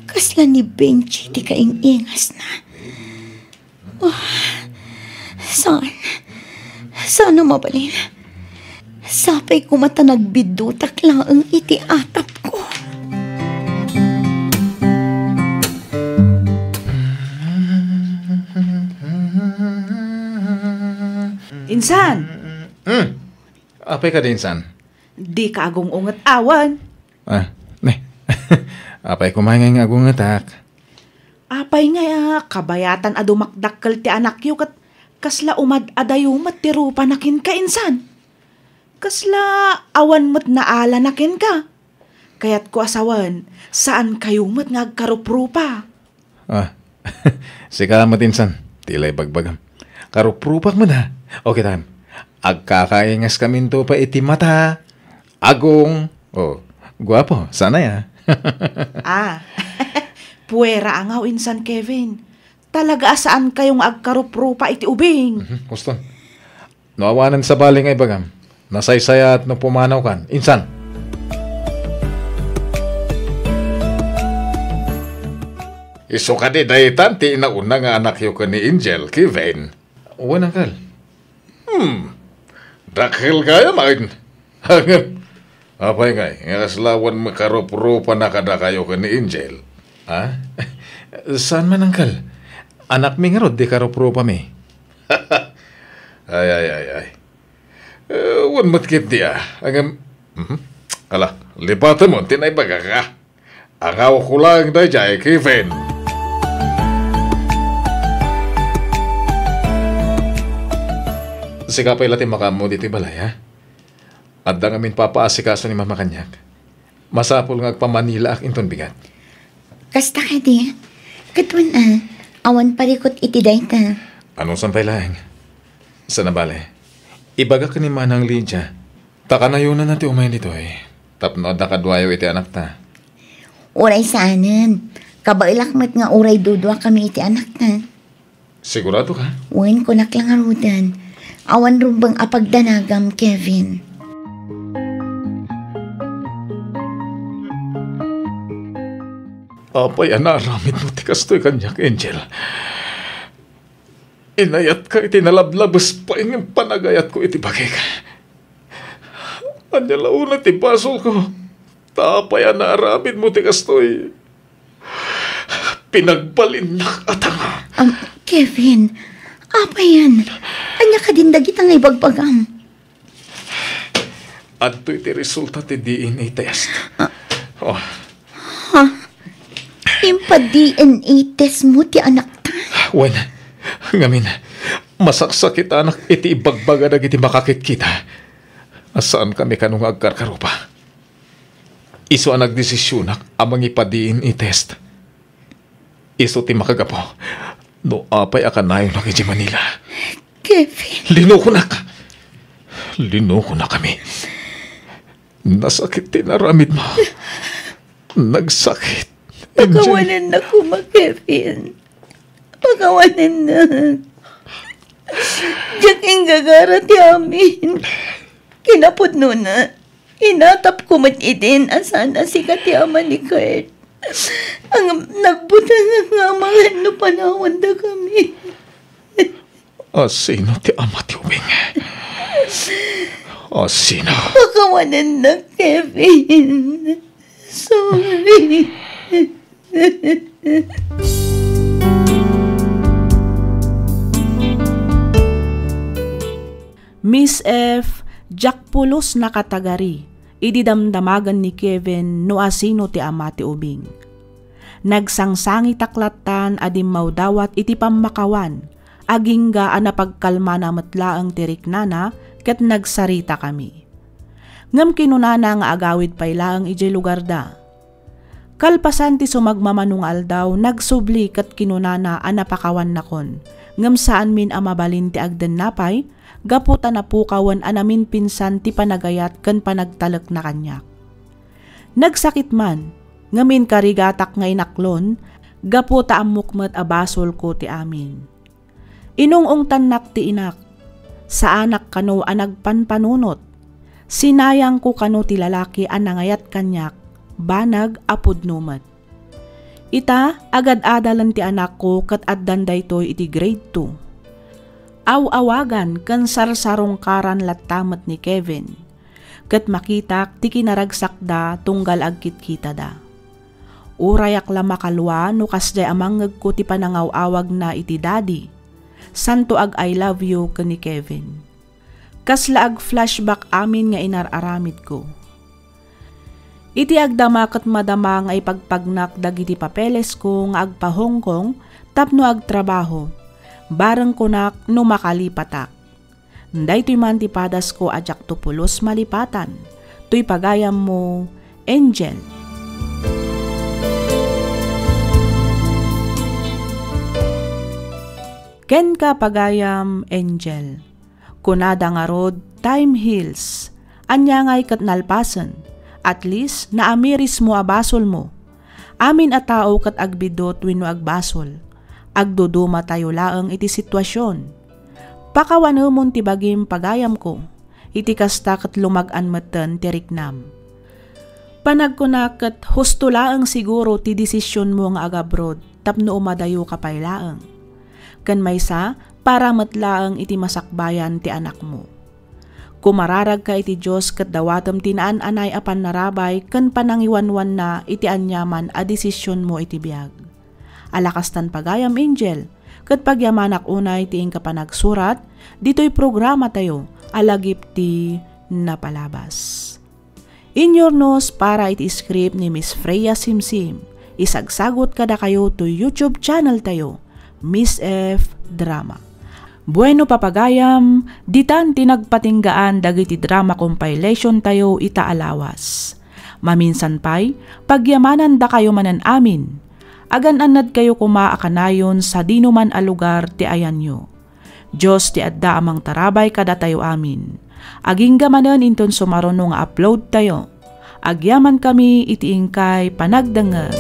kasla ni Benji ti kaing-ingasna. Ah, saan? Saan a mabalin? Sapay koma ta nagbiddutak laeng iti atapko. Insan! Hmm. Apay kadi, insan? Dika agung-unget awan. Ah, ne. Apay koma nga agungetak? Apay nga, ah, kabayatan a dumakdakkel ti anakyo ket kasla umad-adayo met ti rupana kenka, insan? Kasla awan met naalana kenka? Kayatko a sawen, saankayo met nga agkaruprupa. Ah, sika met insan, ti la ibagbagam. Karuprupak met, ha? O, kitam. Agkakaingaskaminto pay iti mata, agung, o, guapo, saan aya? Ah, puera a ngaw, insan Kevin. Talaga a saankayo nga agkaruprupa iti ubing. Mhm, huston. No awanen sabali nga ibagam, nasaysayaat no pumanawkan. Insan? Isu kadi daytan ti inauna nga anakyo ken ni Angel, Kevin? Wen, uncle. Hmm. Dakkel gayam, ay. Ngem, apay ngay, nga kasla awan makaruprupana kadakayo ken ni Angel? Ha? Saan man, uncle? Anakmi ngarud ti karuprupami. Ay, ay, ay, ay. Eh, wen met ketdi, ah. Ngem, mhm. Ala, lipatem ti naibagak, ah. Angawko laeng daydiay, Kevin. Sika pay la ti makaammo ditoy balay, ha? Adda ngamin papaasikaso ni Mama kaniak. Masapul nga agpamanilaak inton bigat. Kasta kadi? Ket wen a, awan parikut iti dayta. Anusan pay laeng? Sana bale, ibagak ni Manang Lydia, ta kanayonanna ti umay ditoy, tapno adda kaduayo iti anakta. Uray saanen. Kabaelak met nga uray duduakami iti anakta. Sigurado ka? Wen, kunak la ngaruden. Awan rumbeng a pagdanagam, Kevin. Apay a naaramidmo ti kastoy kaniak, Angel? Inayatka iti nalablabes pay nga panagayatko iti bagik. Ania la unay ti basolko? Ta apay a naaramidmo ti kastoy? Pinagbalinnak a tanga. Am, Kevin, apayen? Ania kadin dagita nga ibagbagam? Adtoy ti resulta ti D N A test. Ah. Oh. Ha? Impa-D N A test mo ti anakta? Wen, ngamin, masaksakitanak iti ibagbaga dagiti makakitkita. A saankami kano nga agkarkarupa. Isu a nagdesisionak a mangipa-D N A test. Isu ti makagapu no apay a kanayonak idiay Manila. Kevin. Linukonak. Linukonakami. Nasakit ti naaramidmo. Nagsakit. Angel. Pakawanennak koma, Kevin. Pakawanennak. Diak inggagara ti amin. Kinapudnona, inatapko met idin a saan a sika ti ama ni Kurt. Ang nagbutangak nga amangan no panawandakami. A sino ti ama ti ubing? A sino? Pakawanennak, Kevin. Sorry. Miss F, diak pulos nakatagari idi damdamagen ni Kevin no asino ti ama ti ubing. Nagsangsangitak lattan a dimmawdawat iti pammakawan, agingga a napagkalmana met laeng ti riknana ket nagsaritakami. Ngem kinunana nga agawid pay laeng idiay lugarda. Kalpasan ti sumagmamano nga aldaw, nagsubli ket kinunana a napakawannakon, Ngem saanmin a mabalin ti agdenna pay, gapu ta napukawen a naminpinsan ti panagayat ken panagtalekna kaniak. Nagsakit man, ngem inkarigatak nga inaklon, gapu ta ammok met a basolko ti amin. Inung-ungtannak ti inak. Saanak kano a nagpanpanunot. Sinayangko kano ti lalaki a nangayat kaniak, banag a pudno met. Ita, agad-adalen ti anakko ket addan daytoy iti grade two. Aw-awagan ken sarsarungkaran latta met ni Kevin, ket makitak ti kinaragsakda tunggal agkitkitada. Urayak la makalua no kasdiay a mangngegko ti panangaw-awagna iti daddy, santo ag-I love you ken ni Kevin. Kasla ag-flashback amin nga inar-aramidko. Iti agdama ket madama nga ipagpagnak dagiti papelesko nga agpa-Hong Kong tapno agtrabaho, bareng kunak no makalipatak. Daytoy man ti padasko a diakto pulos malipatan. Toy pagayammo, Angel. Kenka, pagayam, Angel. Kunada ngarud, time heals. Ania ngay ket nalpasen? At least, naamirismo a basolmo. Amin a tao ket agbiddut wenno agbasol. Agdudumatayo laeng iti situasion. Pakawanemon ti bagim, pagayamko. Iti kasta ket lumag-an metten ti riknam. Panagkunak ket husto laeng siguro ti desisionmo nga agabroad tapno umadayoka pay laeng. Ken maysa, para met laeng iti masakbayan ti anakmo. Kumararagka iti Dios ket dawatem ti naan-anay a pannarabay ken panangiwanwanna iti aniaman a desisionmo iti biag. Ala kastan, pagayam, Angel, ket pagyamanak unay ti inka panagsurat ditoy programatayo a Lagip ti Napalabas. Inyurnos para iti script ni Miss Freya Simsim. Isagsagot kadakayo toy YouTube channel tayo, Miss F Drama. Bueno, papagayam, ditan ti nagpatinggaan dagiti drama compilation tayo ita a lawas. Maminsan pay, pagyamanandakayo manen amin. Agan-annadkayo koma a kanayon sadinoman a lugar ti ayanyo. Dios ti adda a mangtarabay kadatayo amin. Agingga manen inton sumaruno nga upload tayo. Agyamankami iti inkay panagdengngeg.